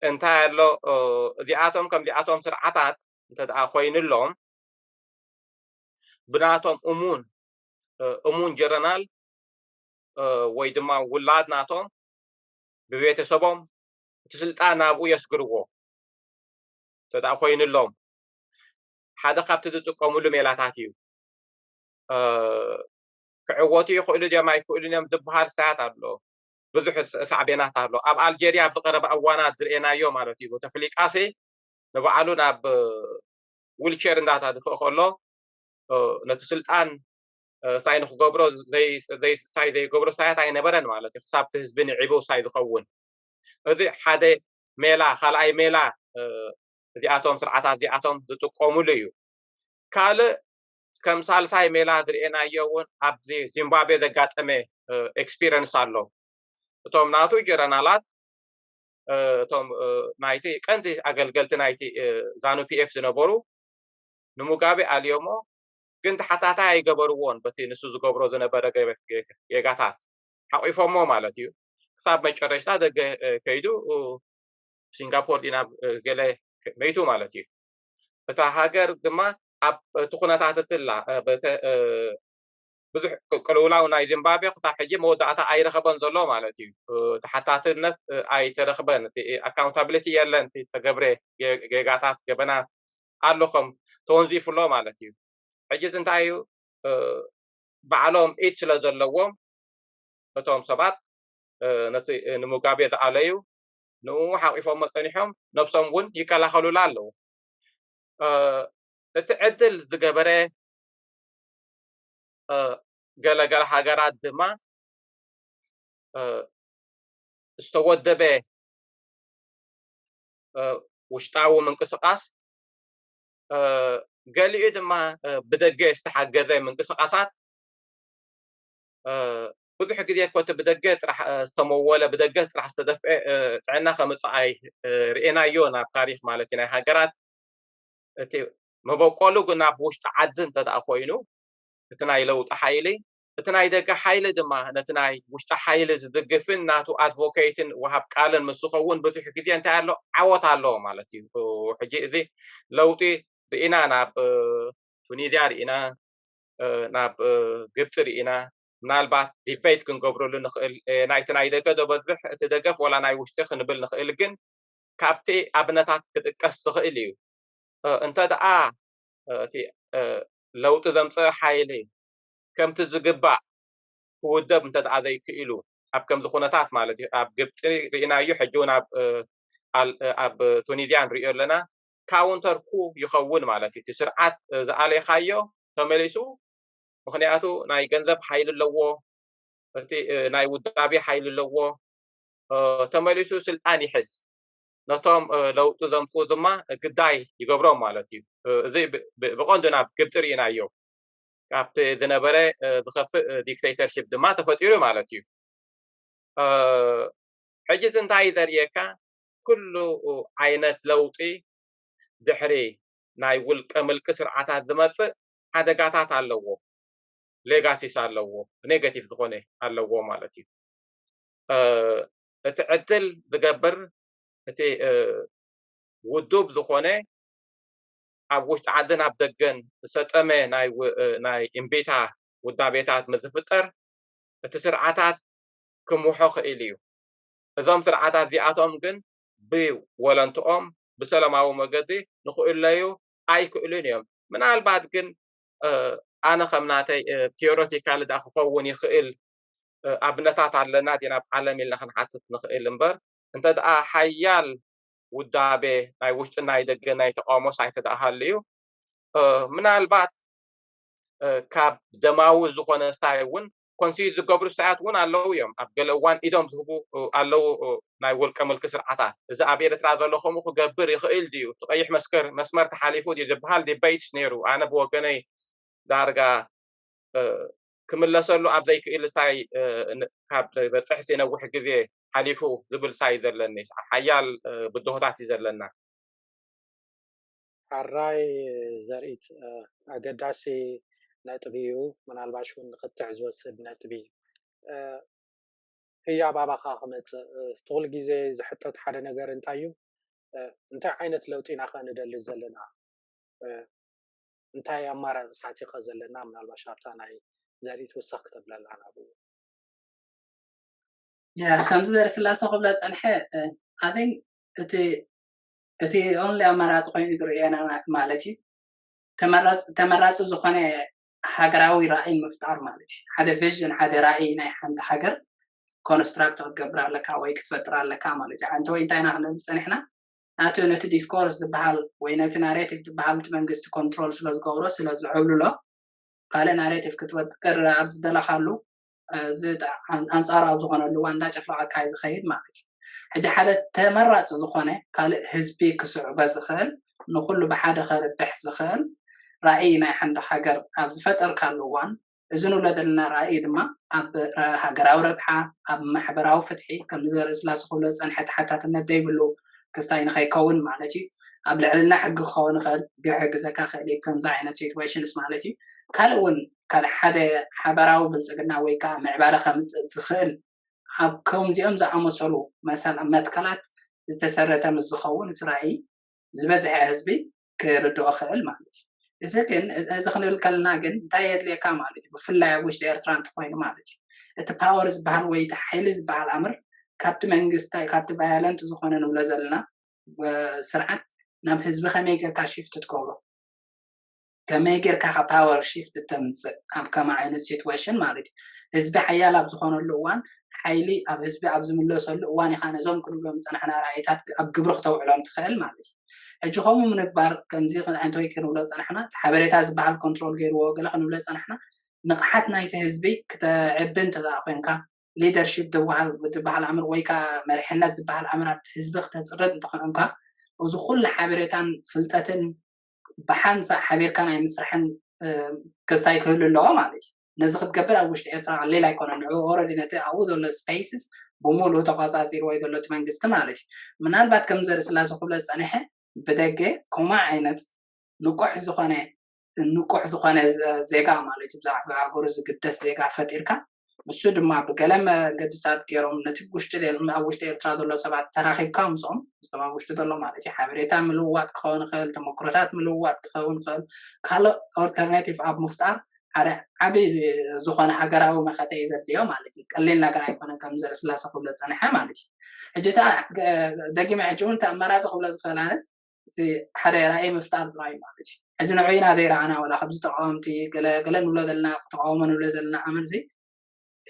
እንታይ ኣሎ እዚኣቶም ከምዚኣቶም ስርዓታት እንተ ኮይኑሎም ብናቶም እሙን እሙን ጀረናል ወይ ድማ ውላድ ናቶም ብቤተሰቦም እቲ ስልጣን ናብኡ የስግርዎ እንተ ደኣ ኮይኑሎም ሓደ ካብቲ ዝጥቀምሉ ሜላታት እዩ። ክዕወቱ ይኽእሉ ድዮም ኣይክእሉን እዮም ዝበሃል ሳያት ኣሎ። ብዙሕ ሳዕቤናት ኣሎ። ኣብ ኣልጀርያ ኣብ ዝቐረበ እዋናት ዝርእናዮ ማለት እዩ። ቦተፍሊቃሲ ንባዕሉ ናብ ዊልቸር እንዳታ ድፍእ ከሎ ነቲ ስልጣን ሳይ ንክገብሮ ሳይ ዘይገብሮ ሳያት ኣይነበረን ማለት እዩ። ክሳብ እቲ ህዝቢ ንዒቡ ሳይ ዝኸውን እዚ ሓደ ሜላ። ካልኣይ ሜላ እዚኣቶም ስርዓታት እዚኣቶም ዝጥቀሙሉ እዩ። ካልእ ከም ሳልሳይ ሜላ ዝርእናዮ እውን ኣብዚ ዚምባብዌ ዘጋጠመ ኤክስፒሪንስ ኣሎ። እቶም ናቱ ጀረናላት እቶም ናይቲ ቀንዲ ኣገልገልቲ ናይቲ ዛኑ ፒኤፍ ዝነበሩ ንሙጋቤ ኣልዮሞ ግን ተሓታታይ ኣይገበርዎን በቲ ንሱ ዝገብሮ ዝነበረ ጌጋታት ሓቂፎሞ ማለት እዩ። ክሳብ መጨረሽታ ደገ ከይዱ ሲንጋፖር ዲና ገለ መይቱ ማለት እዩ። እታ ሃገር ድማ ኣብ እቲ ኩነታት እትላ ብዙሕ ቅልውላው ናይ ዚምባብዌ ክሳብ ሕጂ መወዳእታ ኣይረኸበን ዘሎ ማለት እዩ። ተሓታትነት ኣይተረኽበን፣ ኣካውንታብሊቲ የለን፣ ዝተገብረ ጌጋታት ገበናት ኣሎ ከም ተወንዚፉ ኣሎ ማለት እዩ። ሕጂ እዚ እንታይ እዩ? ባዕሎም ኢድ ስለ ዘለዎም እቶም ሰባት ነቲ ንሙጋቤ ዝኣለዩ ንኡ ሓቂፎሞ ጸኒሖም ነብሶም እውን ይከላኸሉላ ኣለዉ። እቲ ዕድል ዝገበረ ገለገለ ሃገራት ድማ ዝተወደበ ውሽጣዊ ምንቅስቃስ ገሊኡ ድማ ብደገ ዝተሓገዘ ምንቅስቃሳት ብዙሕ ግዜ እኮ እቲ ብደገ ጥራሕ ዝተመወለ ብደገ ጥራሕ ዝተደፍአ ጥዕና ከምፅእ ኣይ ርእናዮ ናብ ታሪክ ማለት እዩ ናይ ሃገራት እቲ መበቆሉ ግን ኣብ ውሽጢ ዓዲ እንተ ደኣ ኮይኑ እቲ ናይ ለውጢ ሓይሊ እቲ ናይ ደገ ሓይሊ ድማ ነቲ ናይ ውሽጢ ሓይሊ ዝድግፍን ናቱ ኣድቮኬትን ወሃብ ቃልን ምስ ዝኸውን ብዙሕ ግዜ እንታይ ኣሎ ዓወት ኣለዎ ማለት እዩ። ሕጂ እዚ ለውጢ ርኢና ናብ ቱኒዝያ ርኢና ናብ ግብፂ ርኢና ምናልባት ዲቤት ክንገብረሉ ንኽእል ናይቲ ናይ ደገ ዶ በዝሕ እቲ ደገፍ ወላ ናይ ውሽጢ ክንብል ንኽእል ግን ካብቲ ኣብነታት ክጥቀስ ዝኽእል እዩ። እንተ ደኣ እቲ ለውጢ ዘምፅእ ሓይሊ ከምቲ ዝግባእ ክውደብ እንተ ደኣ ዘይክኢሉ ኣብ ከምዚ ኩነታት ማለት እዩ ኣብ ግብፂ ርኢናዮ ሕጂ እውን ኣብ ቱኒዝያ ንሪኦ ኣለና። ካውንተር ኩ ይኸውን ማለት እዩ። እቲ ስርዓት ዝኣሌኻዮ ተመሊሱ ምኽንያቱ ናይ ገንዘብ ሓይሊ ኣለዎ፣ እቲ ናይ ውዳቤ ሓይሊ ኣለዎ። ተመሊሱ ስልጣን ይሕዝ። ነቶም ለውጢ ዘምፅኡ ድማ ግዳይ ይገብሮም ማለት እዩ። እዚ ብቐንዱ ናብ ግብፂ ርኢናዮ። ካብቲ ዝነበረ ዝኸፍእ ዲክቴተርሽፕ ድማ ተፈጢሩ ማለት እዩ። ሕጂ እዚ እንታይ እዩ ዘርእየካ? ኩሉ ዓይነት ለውጢ ድሕሪ ናይ ውልቀ ምልቂ ስርዓታት ዝመፅእ ሓደጋታት ኣለዎ፣ ሌጋሲስ ኣለዎ፣ ኔጋቲቭ ዝኾነ ኣለዎ ማለት እዩ። እቲ ዕድል ዝገብር እቲ ውዱብ ዝኾነ ኣብ ውሽጢ ዓድን ኣብ ደገን ዝሰጠመ ናይ እምቢታ ውዳቤታት ምስ ዝፍጠር እቲ ስርዓታት ክምውሖ ክእል እዩ። እዞም ስርዓታት እዚኣቶም ግን ብወለንትኦም ብሰላማዊ መገዲ ንክእለዩ ኣይክእሉን እዮም። ምናልባት ግን ኣነ ከም ናተይ ቴዎሬቲካሊ ዳ ክኸውን ይኽእል ኣብነታት ኣለና ዲና ኣብ ዓለም ኢልና ክንሓትት ንኽእል እምበር እንተ ደኣ ሓያል ውዳቤ ናይ ውሽጢ ናይ ደገ ናይ ተቃውሞ ሳይ እንተ ደኣ ሃልዩ ምናልባት ካብ ደማዊ ዝኾነ ሳይ እውን ኮንሲድ ዝገብሩ ሳያት እውን ኣለዉ እዮም። ኣብ ገለ እዋን ኢዶም ዝህቡ ኣለዉ ናይ ውልቀ ምልኪ ስርዓታት። እዚ ኣብ ኤርትራ ዘሎ ከምኡ ክገብር ይኽእል ድዩ? እቲ ቀይሕ መስከር መስመር ተሓሊፉ ድዩ ዝበሃል ዲበይትስ ነይሩ። ኣነ ብወገነይ ዳርጋ ክምለሰሉ ኣብ ዘይክእል ሳይ ካብ በፅሕቲ ነዊሕ ግዜ ሓሊፉ ዝብል ሳይ ዘለኒ ሓያል ብድሆታት እዩ ዘለና። ኣራይ ዘርኢት ኣገዳሲ ነጥቢ እዩ። ምናልባሽ እውን ንክትዕ ዝወስድ ነጥቢ ህያብ ኣባኻ ክመፅእ ትኩል ግዜ ዝሕተት ሓደ ነገር እንታይ እዩ? እንታይ ዓይነት ለውጢ ኢና ከ ንደሊ ዘለና? እንታይ ኣማራፅታት እዩ ከ ዘለና? ምናልባሽ ኣብታ ናይ ዘሪት ውሳኽ ክተብለላ ናብኡ። ያ ከምዚ ዘርኢ ስላሰ ክብለ ፀንሐ ኣን እቲ እቲ ኦንሊ ኣማራፂ ኮይኑ ዝርእየና ማለት እዩ። ተመራፂ ዝኾነ ሃገራዊ ራእይ ምፍጣር ማለት እዩ። ሓደ ቪዥን፣ ሓደ ራእይ ናይ ሓንቲ ሃገር ኮንስትራክት ክትገብር ኣለካ ወይ ክትፈጥር ኣለካ ማለት እዩ። ሓንቲ ወይ እንታይ ኢና ክንብል ፀኒሕና፣ ናቲ ነቲ ዲስኮርስ ዝበሃል ወይ ነቲ ናሬቲቭ ዝበሃል እቲ መንግስቲ ኮንትሮል ስለ ዝገብሮ ስለ ዝዕብልሎ ካልእ ናሬቲቭ ክትፈጥር ኣብ ዝደለኻሉ ኣንፃራዊ ዝኾነሉ እዋን እንዳጨፍለቐካ እዩ ዝኸይድ ማለት እዩ። ሕጂ ሓደ ተመራፂ ዝኾነ ካልእ ህዝቢ ክስዕበ ዝኽእል ንኩሉ ብሓደ ከርብሕ ዝኽእል ራእይ ናይ ሓንቲ ሃገር ኣብ ዝፈጠርካሉ እዋን እዚ ንብሎ ዘለና ራእይ ድማ ኣብ ሃገራዊ ረብሓ፣ ኣብ ማሕበራዊ ፍትሒ ከምዚ ዘርኢ ስላሰ ክብሎ ዝፀንሐ ተሓታትነት ዘይብሉ ክስታይ ንኸይከውን ማለት እዩ። ኣብ ልዕልና ሕጊ ክኸውን ይኽእል፣ ክሕግዘካ ክእል እዩ ከምዚ ዓይነት ሲትዌሽንስ ማለት እዩ። ካልእ እውን ካልእ ሓደ ሓበራዊ ብልፅግና ወይ ከዓ ምዕባለ ከምፅእ ዝኽእል ኣብ ከምዚኦም ዝኣመሰሉ መሰል መትከላት ዝተሰረተ ምስ ዝኸውን እቲ ራእይ ዝበዝሐ ህዝቢ ክርድኦ ክእል ማለት እዩ። እዚ ግን እዚ ክንብል ከለና ግን እንታይ የድልየካ ማለት እዩ። ብፍላይ ኣብ ውሽጢ ኤርትራ እንተኮይኑ ማለት እዩ እቲ ፓወር ዝበሃል ወይ እቲ ሓይሊ ዝበሃል ኣምር ካብቲ መንግስቲ ካብቲ ቫዮለንት ዝኾነ ንብሎ ዘለና ስርዓት ናብ ህዝቢ ከመይ ጌርካ ሽፍት ትገብሮ ከመይ ጌርካ ካብ ፓወር ሽፍት ተምፅእ ኣብ ከማ ዓይነት ሲትዌሽን ማለት እዩ። ህዝቢ ሓያል ኣብ ዝኾነሉ እዋን ሓይሊ ኣብ ህዝቢ ኣብ ዝምለሰሉ እዋን ኢኻ ነዞም ክንብሎም ዝፀናሕና ራእይታት ኣብ ግብሪ ክተውዕሎም ትኽእል ማለት እዩ። ሕጂ ከምኡ ምንባር ከምዚ እንተወይ ክንብሎ ዝፀናሕና ሓበሬታ ዝበሃል ኮንትሮል ገይርዎ ገለ ክንብሎ ዝፀናሕና ንቕሓት ናይቲ ህዝቢ ክተዕቢ እንተዘኣ ኮንካ ሊደርሽፕ ዝበሃል ኣምር ወይ ከዓ መሪሕነት ዝበሃል ኣምር ኣብ ህዝቢ ክተፅርብ እንተኮንካ እዚ ኩሉ ሓበሬታን ፍልጠትን ብሓንሳእ ሓቢርካ ናይ ምስራሕን ክስታይ ክህሉ ኣለዎ ማለት እዩ። ነዚ ክትገብር ኣብ ውሽጢ ኤርትራ ቀሊል ኣይኮነን። ንዑ ኦረዲ ነቲ ኣብኡ ዘሎ ስፔስስ ብሙሉእ ተቋፃፂርዎ እዩ ዘሎ እቲ መንግስቲ ማለት እዩ። ምናልባት ከም ዘርኢ ስላሰ ክብሎ ዝፀንሐ ብደገ ከምኡ ዓይነት ንቁሕ ዝኾነ ንቁሕ ዝኾነ ዜጋ ማለት እዩ ብዛዕባ ሃገሩ ዝግደስ ዜጋ ፈጢርካ እሱ ድማ ብገለ መገድታት ገይሮም ነቲ ውሽጢ ኣብ ውሽጢ ኤርትራ ዘሎ ሰባት ተራኺብካ ምስኦም ምስቶም ኣብ ውሽጢ ዘሎ ማለት እዩ ሓበሬታ ምልውዋጥ ክኸውን ይኽእል ተመክሮታት ምልውዋጥ ክኸውን ይኽእል ካልእ ኦልተርናቲቭ ኣብ ምፍጣር ሓደ ዓብዪ ዝኾነ ሃገራዊ መኸተ እዩ ዘድልዮ ማለት እዩ ቀሊል ነገር ኣይኮነን ከም ዘርኢ ስላሰ ክብሎ ዝፀንሐ ማለት እዩ ሕጂ ደጊመ ሕጂ እውን ኣመራፂ ክብሎ ዝኽእል ኣነት እቲ ሓደ ራእይ ምፍጣር ጥራይ ማለት እዩ ሕጂ ንዑ ኢና ዘይረኣና ወላ ካብዚ ተቃወምቲ ገለ ንብሎ ዘለና ተቃውሞ ንብሎ ዘለና ኣመልሲ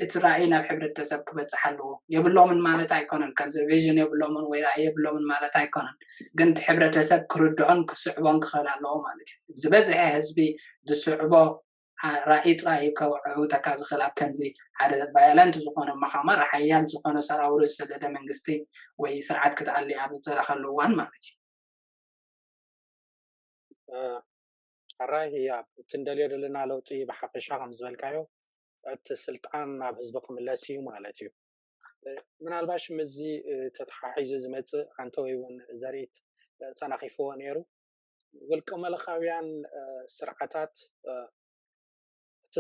እቲ ራእይ ናብ ሕብረተሰብ ክበፅሕ ኣለዎ የብሎምን ማለት ኣይኮነን ከምዚ ቪዥን የብሎምን ወይ ራእይ የብሎምን ማለት ኣይኮነን ግን እቲ ሕብረተሰብ ክርድዖን ክስዕቦን ክኽእል ኣለዎ ማለት እዩ ዝበዝሐ ህዝቢ ዝስዕቦ ራእይ ጥራይ ከውዕውተካ ዝኽእል ኣብ ከምዚ ሓደ ቫዮለንት ዝኾነ መኻማር ሓያል ዝኾነ ሰራውሪ ዝሰደደ መንግስቲ ወይ ስርዓት ክትኣሊ ኣብ ዝደለኸሉ እዋን ማለት እዩ ሕራይ ህያብ እቲ እንደልዮ ዘለና ለውጢ ብሓፈሻ ከም ዝበልካዮ እቲ ስልጣን ናብ ህዝቢ ክምለስ እዩ ማለት እዩ ምናልባሽ ምስዚ ተተሓሒዙ ዝመፅእ ኣንተ ወይ እውን ዘርኢት ተናኺፍዎ ነይሩ ውልቀ መለኻውያን ስርዓታት እቲ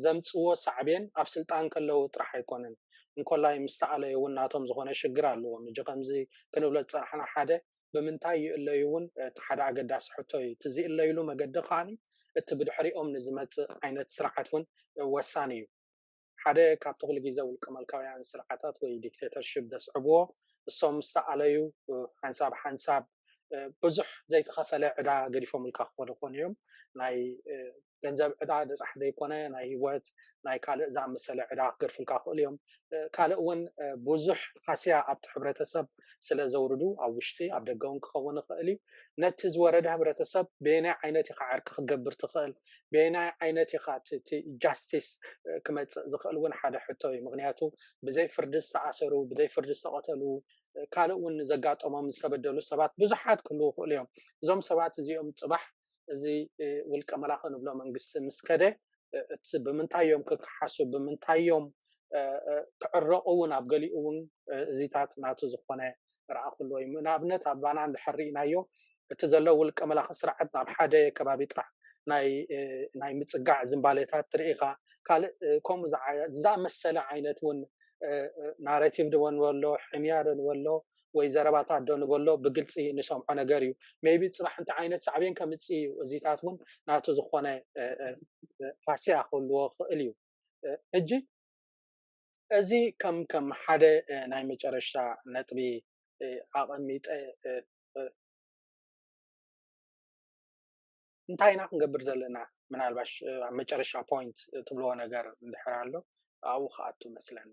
ዘምፅዎ ሳዕቤን ኣብ ስልጣን ከለዉ ጥራሕ ኣይኮነን እንኮላይ ምስ ተኣለዩ እውን ናቶም ዝኾነ ሽግር ኣለዎም እጂ ከምዚ ክንብሎ ዝፀናሕና ሓደ ብምንታይ ይእለዩ እውን እቲ ሓደ ኣገዳሲ ሕቶ እዩ እቲ ዝእለይሉ መገዲ ከዓኒ እቲ ብድሕሪኦም ንዝመፅእ ዓይነት ስርዓት እውን ወሳኒ እዩ ሓደ ካብቲ ኩሉ ግዜ ውልቀ መልካውያን ስርዓታት ወይ ዲክቴተርሽፕ ዘስዕብዎ እሶም ምስ ተኣለዩ ሓንሳብ ሓንሳብ ብዙሕ ዘይተኸፈለ ዕዳ ገዲፎምልካ ክኾኑ ይኾኑ እዮም ናይ ገንዘብ ዕዳ ጥራሕ ዘይኮነ ናይ ህይወት ናይ ካልእ ዝኣመሰለ ዕዳ ክገድፉልካ ክኽእሉ እዮም ካልእ እውን ብዙሕ ሃስያ ኣብቲ ሕብረተሰብ ስለ ዘውርዱ ኣብ ውሽጢ ኣብ ደገ እውን ክኸውን ይኽእል እዩ ነቲ ዝወረደ ሕብረተሰብ በየናይ ዓይነት ኢኻ ዕርቂ ክገብር ትኽእል በየናይ ዓይነት ኢኻ ጃስቲስ ክመፅእ ዝኽእል እውን ሓደ ሕቶ እዩ ምክንያቱ ብዘይ ፍርዲ ዝተኣሰሩ ብዘይ ፍርዲ ዝተቐተሉ ካልእ እውን ዘጋጠሞም ዝተበደሉ ሰባት ብዙሓት ክህልዉ ይኽእሉ እዮም እዞም ሰባት እዚኦም ፅባሕ እዚ ውልቀ መላኺ ንብሎ መንግስቲ ምስ ከደ እቲ ብምንታይ እዮም ክከሓሱ ብምንታይ እዮም ክዕረቑ እውን ኣብ ገሊኡ እውን እዚታት ናቱ ዝኾነ ርኣኽሉ ወይ ንኣብነት ኣባና እንድሕር ርኢናዮ እቲ ዘሎ ውልቀ መላኺ ስርዓት ናብ ሓደ ከባቢ ጥራሕ ናይ ምፅጋዕ ዝንባሌታት ትርኢ ኢኻ። ካልእ ከምኡ ዝኣመሰለ ዓይነት እውን ናሬቲቭ ዶ ንበሎ፣ ሕምያ ዶ ንበሎ፣ ወይ ዘረባታት ዶ ንበሎ፣ ብግልፂ ንሰምዖ ነገር እዩ። ሜይቢ ፅባሕ እንታይ ዓይነት ሳዕቤን ከምፅእ እዩ፣ እዚታት እውን ናቱ ዝኾነ ሃስያ ክህልዎ ክእል እዩ። ሕጂ እዚ ከም ከም ሓደ ናይ መጨረሻ ነጥቢ ኣቐሚጠ፣ እንታይ ኢና ክንገብር ዘለና? ምናልባሽ ኣብ መጨረሻ ፖይንት ትብልዎ ነገር እንድሕር ኣሎ ኣብኡ ክኣቱ መስለኒ።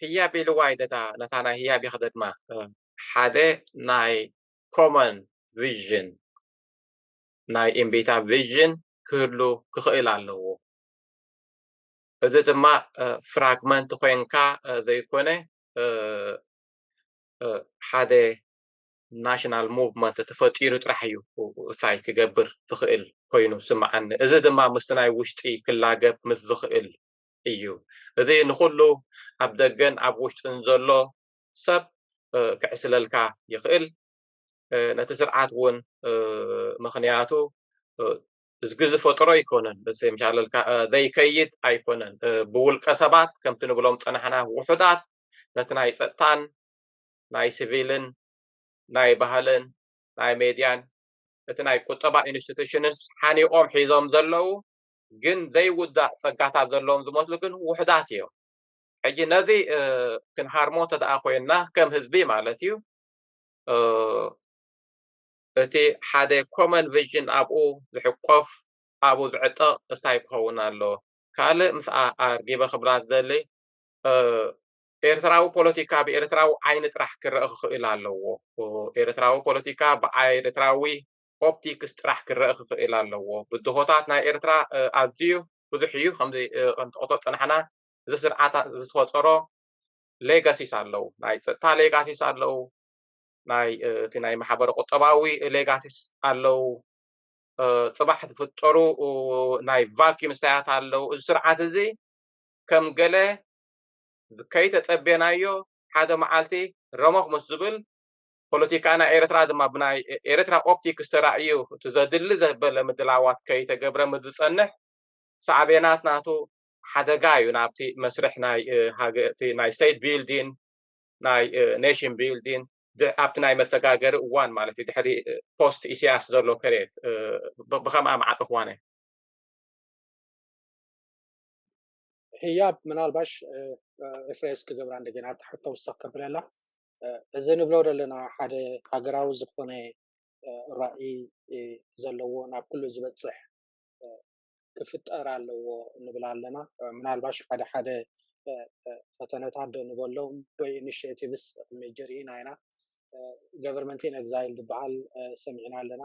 ህያብ ኢልዋ እዩ ነታ ነታ ናይ ህያብ ይኽደድማ። ሓደ ናይ ኮመን ቪዥን፣ ናይ እምቢታ ቪዥን ክህሉ ክኽእል ኣለዎ። እዚ ድማ ፍራግመንት ኮይንካ ዘይኮነ ሓደ ናሽናል ሙቭመንት ተፈጢሩ ጥራሕ እዩ እንታይ ክገብር ዝኽእል ኮይኑ ስምዓኒ። እዚ ድማ ምስቲ ናይ ውሽጢ ክላገብ ምስ ዝኽእል እዩ። እዚ ንኹሉ ኣብ ደገን ኣብ ውሽጥን ዘሎ ሰብ ክዕስለልካ ይኽእል። ነቲ ስርዓት እውን ምኽንያቱ እዝጊ ዝፈጠሮ ኣይኮነን። እዚ ምሻለልካ ዘይከይድ ኣይኮነን። ብውልቀ ሰባት ከምቲ ንብሎም ፀናሕና ውሑዳት ነቲ ናይ ፀጥታን ናይ ሲቪልን ናይ ባህልን ናይ ሜድያን እቲ ናይ ቁጠባ ኢንስቲቱሽንስ ሓኒቆም ሒዞም ዘለዉ ግን ዘይውዳእ ፀጋታት ዘለዎም ዝመስሉ ግን ውሕዳት እዮም። ሕጂ ነዚ ክንሃርሞ እንተደኣ ኮይንና ከም ህዝቢ ማለት እዩ እቲ ሓደ ኮመን ቪዥን ኣብኡ ዝሕቆፍ ኣብኡ ዝዕጠቕ እንታይ ክኸውን ኣሎ? ካልእ ምስ ኣርጊበ ክብላ ዝደሊ ኤርትራዊ ፖለቲካ ብኤርትራዊ ዓይኒ ጥራሕ ክረአ ክኽእል ኣለዎ። ኤርትራዊ ፖለቲካ ብኤርትራዊ ኦፕቲክስ ጥራሕ ክረአ ክኽእል ኣለዎ። ብድሆታት ናይ ኤርትራ ኣዝዩ ብዙሕ እዩ። ከምዚ ከምትቆቶ ፀናሕና እዚ ስርዓት ዝፈፀሮ ሌጋሲስ ኣለዉ። ናይ ፀጥታ ሌጋሲስ ኣለዉ። ናይ እቲ ናይ ማሕበረ ቁጠባዊ ሌጋሲስ ኣለዉ። ፅባሕ ዝፍጠሩ ናይ ቫኪዩም ስታያት ኣለዉ። እዚ ስርዓት እዚ ከም ገለ ከይተፀቤናዮ ሓደ መዓልቲ ረመኽ ምስ ዝብል ፖለቲካ ናይ ኤርትራ ድማ ብናይ ኤርትራ ኦፕቲክስ ተራእዩ እቲ ዘድሊ ዘበለ ምድላዋት ከይተገብረ ምስ ዝፀንሕ ሳዕቤናት ናቱ ሓደጋ እዩ ናብቲ መስርሕ ናይ ሃገርቲ ናይ ስቴት ቢልዲን ናይ ኔሽን ቢልዲን ኣብቲ ናይ መሰጋገሪ እዋን ማለት እዩ ድሕሪ ፖስት ኢሳያስ ዘሎ ፔሪየድ ብከምኣ መዓጥፍዋነ ህያብ ምናልባሽ ሪፍሬስ ክገብራ እንደገና ተሕቶ ውስኽ ከብለላ እዚ ንብሎ ዘለና ሓደ ሃገራዊ ዝኾነ ራእይ ዘለዎ ናብ ኩሉ ዝበፅሕ ክፍጠር ኣለዎ ንብል ኣለና። ምናልባሽ ሓደ ሓደ ፈተነታት ዶ ንበሎም ወይ ኢኒሽቲቭስ ሜጀር ኢና ኢና ገቨርንመንት ኢን ኤግዛይል ዝበሃል ሰሚዕና ኣለና።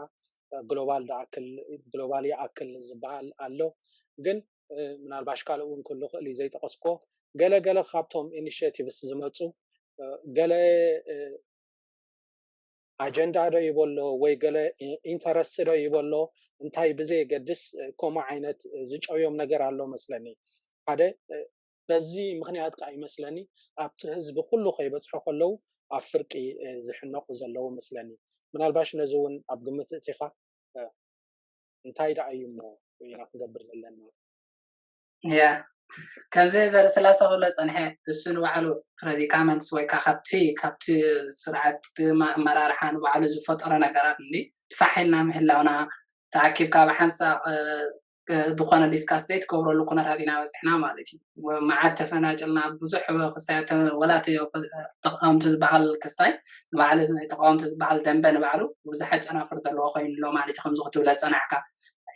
ግሎባል ይኣክል ዝበሃል ኣሎ። ግን ምናልባሽ ካልእ እውን ክህሉ ክእል እዩ ዘይጠቐስኮ ገለ ገለ ካብቶም ኢኒሽቲቭስ ዝመፁ ገለ ኣጀንዳ ዶ ይበሎ ወይ ገለ ኢንተረስት ዶ ይበሎ እንታይ ብዘየገድስ ከምኡ ዓይነት ዝጨውዮም ነገር ኣሎ መስለኒ። ሓደ በዚ ምክንያት ከዓ ይመስለኒ ኣብቲ ህዝቢ ኩሉ ከይበፅሑ ከለዉ ኣብ ፍርቂ ዝሕነቁ ዘለዉ መስለኒ። ምናልባሽ ነዚ እውን ኣብ ግምት እቲኻ እንታይ ደኣ እዩ እሞ ኢና ክንገብር ዘለና? ያ ከምዚ ዘርእስላሴ ክብሎ ፀንሐ እሱ ንባዕሉ ፕሬዲካመንትስ ወይ ከዓ ካብቲ ካብቲ ስርዓት ኣመራርሓ ንባዕሉ ዝፈጠሮ ነገራት እ ትፋሕ ኢልና ምህላውና ተኣኪብካ ብሓንሳእ ዝኾነ ዲስካስ ዘይትገብረሉ ኩነታት ኢና በፂሕና ማለት እዩ። መዓት ተፈናጭልና ብዙሕ ክስታይ ወላ ተቃወምቲ ዝበሃል ክስታይ ንባዕሉ ናይ ተቃወምቲ ዝበሃል ደንበ ንባዕሉ ብዙሕ ጨናፍር ዘለዎ ኮይኑ ኣሎ ማለት እዩ። ከምዚ ክትብለ ፀናሕካ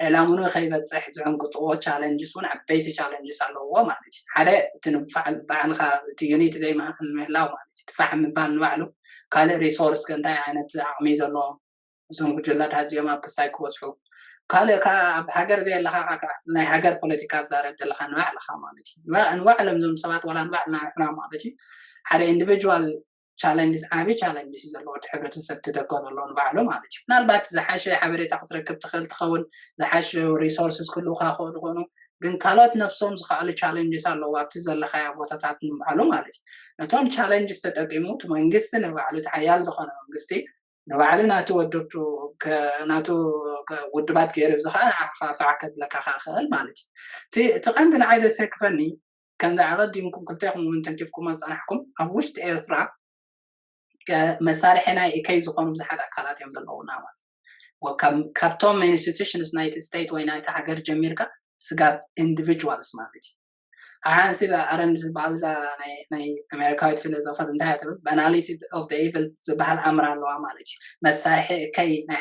ዕላምኡ ከይበፅሕ ዝዕንቅፅዎ ቻለንጅስ እውን ዓበይቲ ቻለንጅስ ኣለውዎ ማለት እዩ። ሓደ እቲ ንባዕልካ እቲ ዩኒት ዘይምህላው ማለት እዩ። ትፋሕ ምባል ንባዕሉ ካልእ ሪሶርስ እንታይ ዓይነት ዓቕሚ ዘለዎም እዞም ጉጅለታት እዚኦም ኣብ ክስታይ ክበፅሑ ካልእ ከዓ ኣብ ሃገር ዘየለካ ናይ ሃገር ፖለቲካ ትዛረብ ዘለካ ንባዕልካ ማለት እዩ። ንባዕሎም እዞም ሰባት ዋላ ንባዕልና ንሕና ማለት እዩ ሓደ ኢንዲቪጁዋል ቻለንጅስ ዓብዪ ቻለንጅስ እዩ ዘለዎ እቲ ሕብረተሰብ ትደጎ ዘሎ ንባዕሉ ማለት እዩ። ምናልባት ዝሓሸ ሓበሬታ ክትረክብ ትኽእል ትኸውን፣ ዝሓሸ ሪሶርስስ ክህልውካ ክኽእሉ ይኾኑ፣ ግን ካልኦት ነብሶም ዝኸኣሉ ቻለንጅስ ኣለዉ ኣብቲ ዘለኻዮ ቦታታት ንባዕሉ ማለት እዩ። ነቶም ቻለንጅስ ተጠቂሙ እቲ መንግስቲ ንባዕሉ እቲ ሓያል ዝኾነ መንግስቲ ንባዕሉ ናቱ ወደብቱ ናቱ ውድባት ገይሩ እዚ ከዓ ንዓኻ ፋዕ ከብለካ ከዓ ክኽእል ማለት እዩ። እቲ ቀንዲ ንዓይ ዘሰክፈኒ ከምዚ ኣቐዲምኩም ክልቴኹም እውን ተንኪፍኩም ዝፀናሕኩም ኣብ ውሽጢ ኤርትራ መሳርሒ ናይ እከይ ዝኾኑ ብዙሓት ኣካላት እዮም ዘለውና ማለት ካብቶም institutions ናይቲ state ወይ ናይቲ ሃገር ጀሚርካ ስጋብ individuals ማለት እዩ። ሓንሲ ኣረንድ ዝበሃል ናይ ኣሜሪካዊት ፊሎዞፈር እንታይ ትብል? Banality of the evil ዝበሃል ኣምር ኣለዋ ማለት እዩ። መሳርሒ እከይ ናይ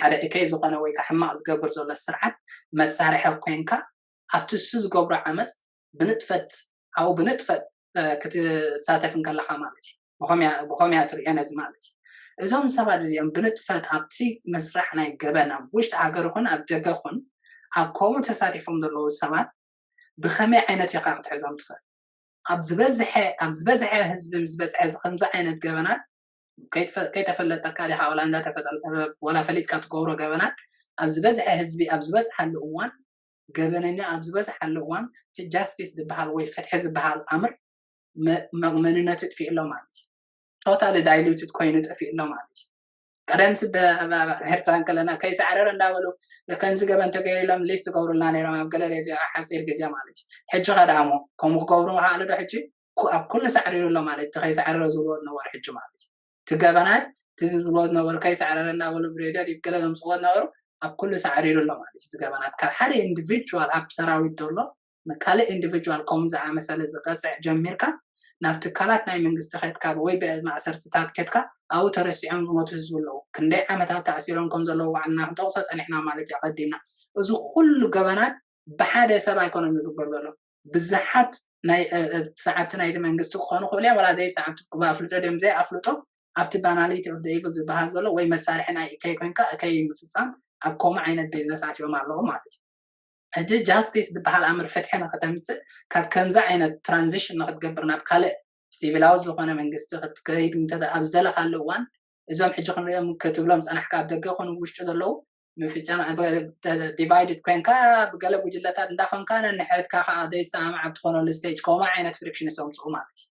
ሓደ እከይ ዝኾነ ወይ ሕማቕ ዝገብር ዘሎ ስርዓት መሳርሒ ኮይንካ ኣብቲ እሱ ዝገብሮ ዓመፅ ብንጥፈት ኣብኡ ብንጥፈት ክትሳተፍ እንከለካ ማለት እዩ። ብኸምያ ትሪኦ ነዚ ማለት እዩ። እዞም ሰባት እዚኦም ብንጥፈት ኣብቲ መስራሕ ናይ ገበን ኣብ ውሽጢ ሃገር ይኹን ኣብ ደገ ይኹን ኣብ ከምኡ ተሳቲፎም ዘለዉ ሰባት ብኸመይ ዓይነት ኢኻ ክትሕዞም ትኽእል? ኣብ ዝበዝሐ ኣብ ዝበዝሐ ህዝቢ ምስ በዝሐ ከምዚ ዓይነት ገበናት ከይተፈለጠካ ዲኻ ዋላ እንዳተፈጠ ዋላ ፈሊጥካ ትገብሮ ገበናት ኣብ ዝበዝሐ ህዝቢ ኣብ ዝበዝሓሉ እዋን ገበነኛ ኣብ ዝበዝሓሉ እዋን እቲ justice ዝበሃል ወይ ፍትሒ ዝበሃል ኣምር መንነቱ ጥፊኡ ኣሎ ማለት እዩ። Totally diluted ኮይኑ ጠፊኡ ኣሎ ማለት እዩ። ቀደም ሲ ኤርትራ እንከለና ከይሳዕረረ እንዳበሉ ከምዚ ገበን ተገይሩ ኢሎም list ገብሩልና ነይሮም ኣብ ገለ ሓፂር ግዜ ማለት እዩ። ሕጂ ከ ደኣ እሞ ከምኡ ክገብሩ ምኽኣሉ ዶ? ሕጂ ኣብ ኩሉ ሳዕሪሩ ኣሎ ማለት እቲ ከይሳዕረረ ዝብልዎ ዝነበሩ ሕጂ ማለት እዩ። እቲ ገበናት እቲ ዝብልዎ ዝነበሩ ከይሳዕረረ እንዳበሉ ብሬድዮ ገለ ዘምፅዎ ዝነበሩ ኣብ ኩሉ ሳዕሪሩ ኣሎ ማለት እዩ። እዚ ገበናት ካብ ሓደ individual ኣብ ሰራዊት ዘሎ ካልእ individual ከምኡ ዝኣመሰለ ዝቐፅዕ ጀሚርካ ናብ ትካላት ናይ መንግስቲ ከድካ ወይ ብማእሰርትታት ከድካ ኣብኡ ተረሲዖም ዝሞቱ ህዝቢ ኣለዉ። ክንደይ ዓመታት ተኣሲሮም ከም ዘለዉ ባዕልና ክንጠቕሶ ፀኒሕና ማለት እዩ። ኣቐዲምና እዚ ኩሉ ገበናት ብሓደ ሰብ ኣይኮነን ዝግበር ዘሎ። ብዙሓት ናይ ሰዓብቲ ናይቲ መንግስቲ ክኾኑ ክኽእሉ እዮም፣ ወላ ዘይሰዓብቲ ብኣፍልጦ ድዮም ዘይኣፍልጦ ኣብቲ banality of the evil ዝበሃል ዘሎ ወይ መሳርሒ ናይ እከይ ኮይንካ እከይ ምፍፃም ኣብ ከምኡ ዓይነት ቢዝነስ ኣትዮም ኣለዉ ማለት እዩ። ሕጂ justice ዝበሃል ኣምር ፍትሒ ንክተምፅእ ካብ ከምዚ ዓይነት transition ንክትገብር ናብ ካልእ ሲቪላዊ ዝኾነ መንግስቲ ክትከይድ እንተ ኣብ ዝደለካሉ እዋን እዞም ሕጂ ክንሪኦም ክትብሎም ፀናሕካ ኣብ ደገ ኮኑ ውሽጢ ዘለዉ ምፍጫን divided ኮይንካ ብገለ ጉጅለታት እንዳኾንካ ነንሕድካ ከዓ ዘይሰማማዕ ኣብ ትኾነሉ stage ከምኡ ዓይነት friction ዘምፅኡ ማለት እዩ።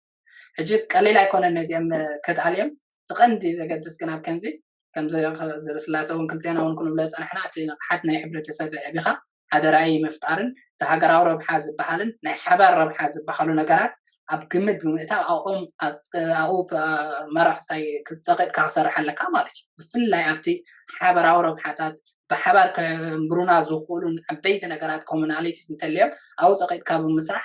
ሕጂ ቀሊል ኣይኮነን ነዚኦም ክትኣልዮም። እቲ ቀንዲ ዘገድስ ግን ኣብ ከምዚ ከምዚ ስላሰ እውን ክልቴና እውን ክንብሎ ዝፀናሕና እቲ ንቕሓት ናይ ሕብረተሰብ ኣዕቢኻ ሓደ ራእይ ምፍጣርን እቲ ሃገራዊ ረብሓ ዝበሃልን ናይ ሓባር ረብሓ ዝበሃሉ ነገራት ኣብ ግምት ብምእታው ኣብኦም ኣብኡ መራኽሳይ ክትፀቂጥካ ክሰርሕ ኣለካ ማለት እዩ። ብፍላይ ኣብቲ ሓበራዊ ረብሓታት ብሓባር ከንብሩና ዝኽእሉን ዓበይቲ ነገራት commonalities እንተልዮም ኣብኡ ፀቂጥካ ብምስራሕ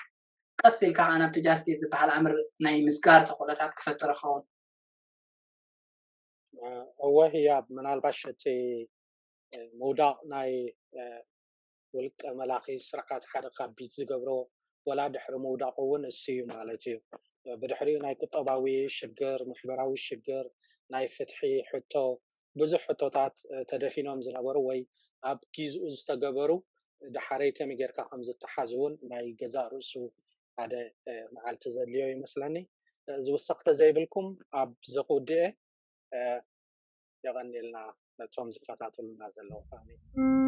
ቀስ ኢልካ ከዓ ናብቲ justice ዝበሃል ኣምር ናይ ምስጋር ተኽእሎታት ክፈጥር ይኸውን። እወ ህያብ ምናልባሽ እቲ ምውዳቕ ናይ ውልቀ መላኺ ስርዓት ሓደ ካብ ቢት ዝገብሮ ወላ ድሕሪ ምውዳቑ እውን እሱ እዩ ማለት እዩ። ብድሕሪኡ ናይ ቁጠባዊ ሽግር፣ ማሕበራዊ ሽግር፣ ናይ ፍትሒ ሕቶ ብዙሕ ሕቶታት ተደፊኖም ዝነበሩ ወይ ኣብ ጊዝኡ ዝተገበሩ ድሓረይ ከመይ ጌርካ ከም ዝተሓዝ እውን ናይ ገዛእ ርእሱ ሓደ መዓልቲ ዘድልዮ ይመስለኒ። ዝውሰኽ ተዘይብልኩም ኣብ ዘኽውድኤ የቐኒልና ነቶም ዝከታተሉና ዘለዉ።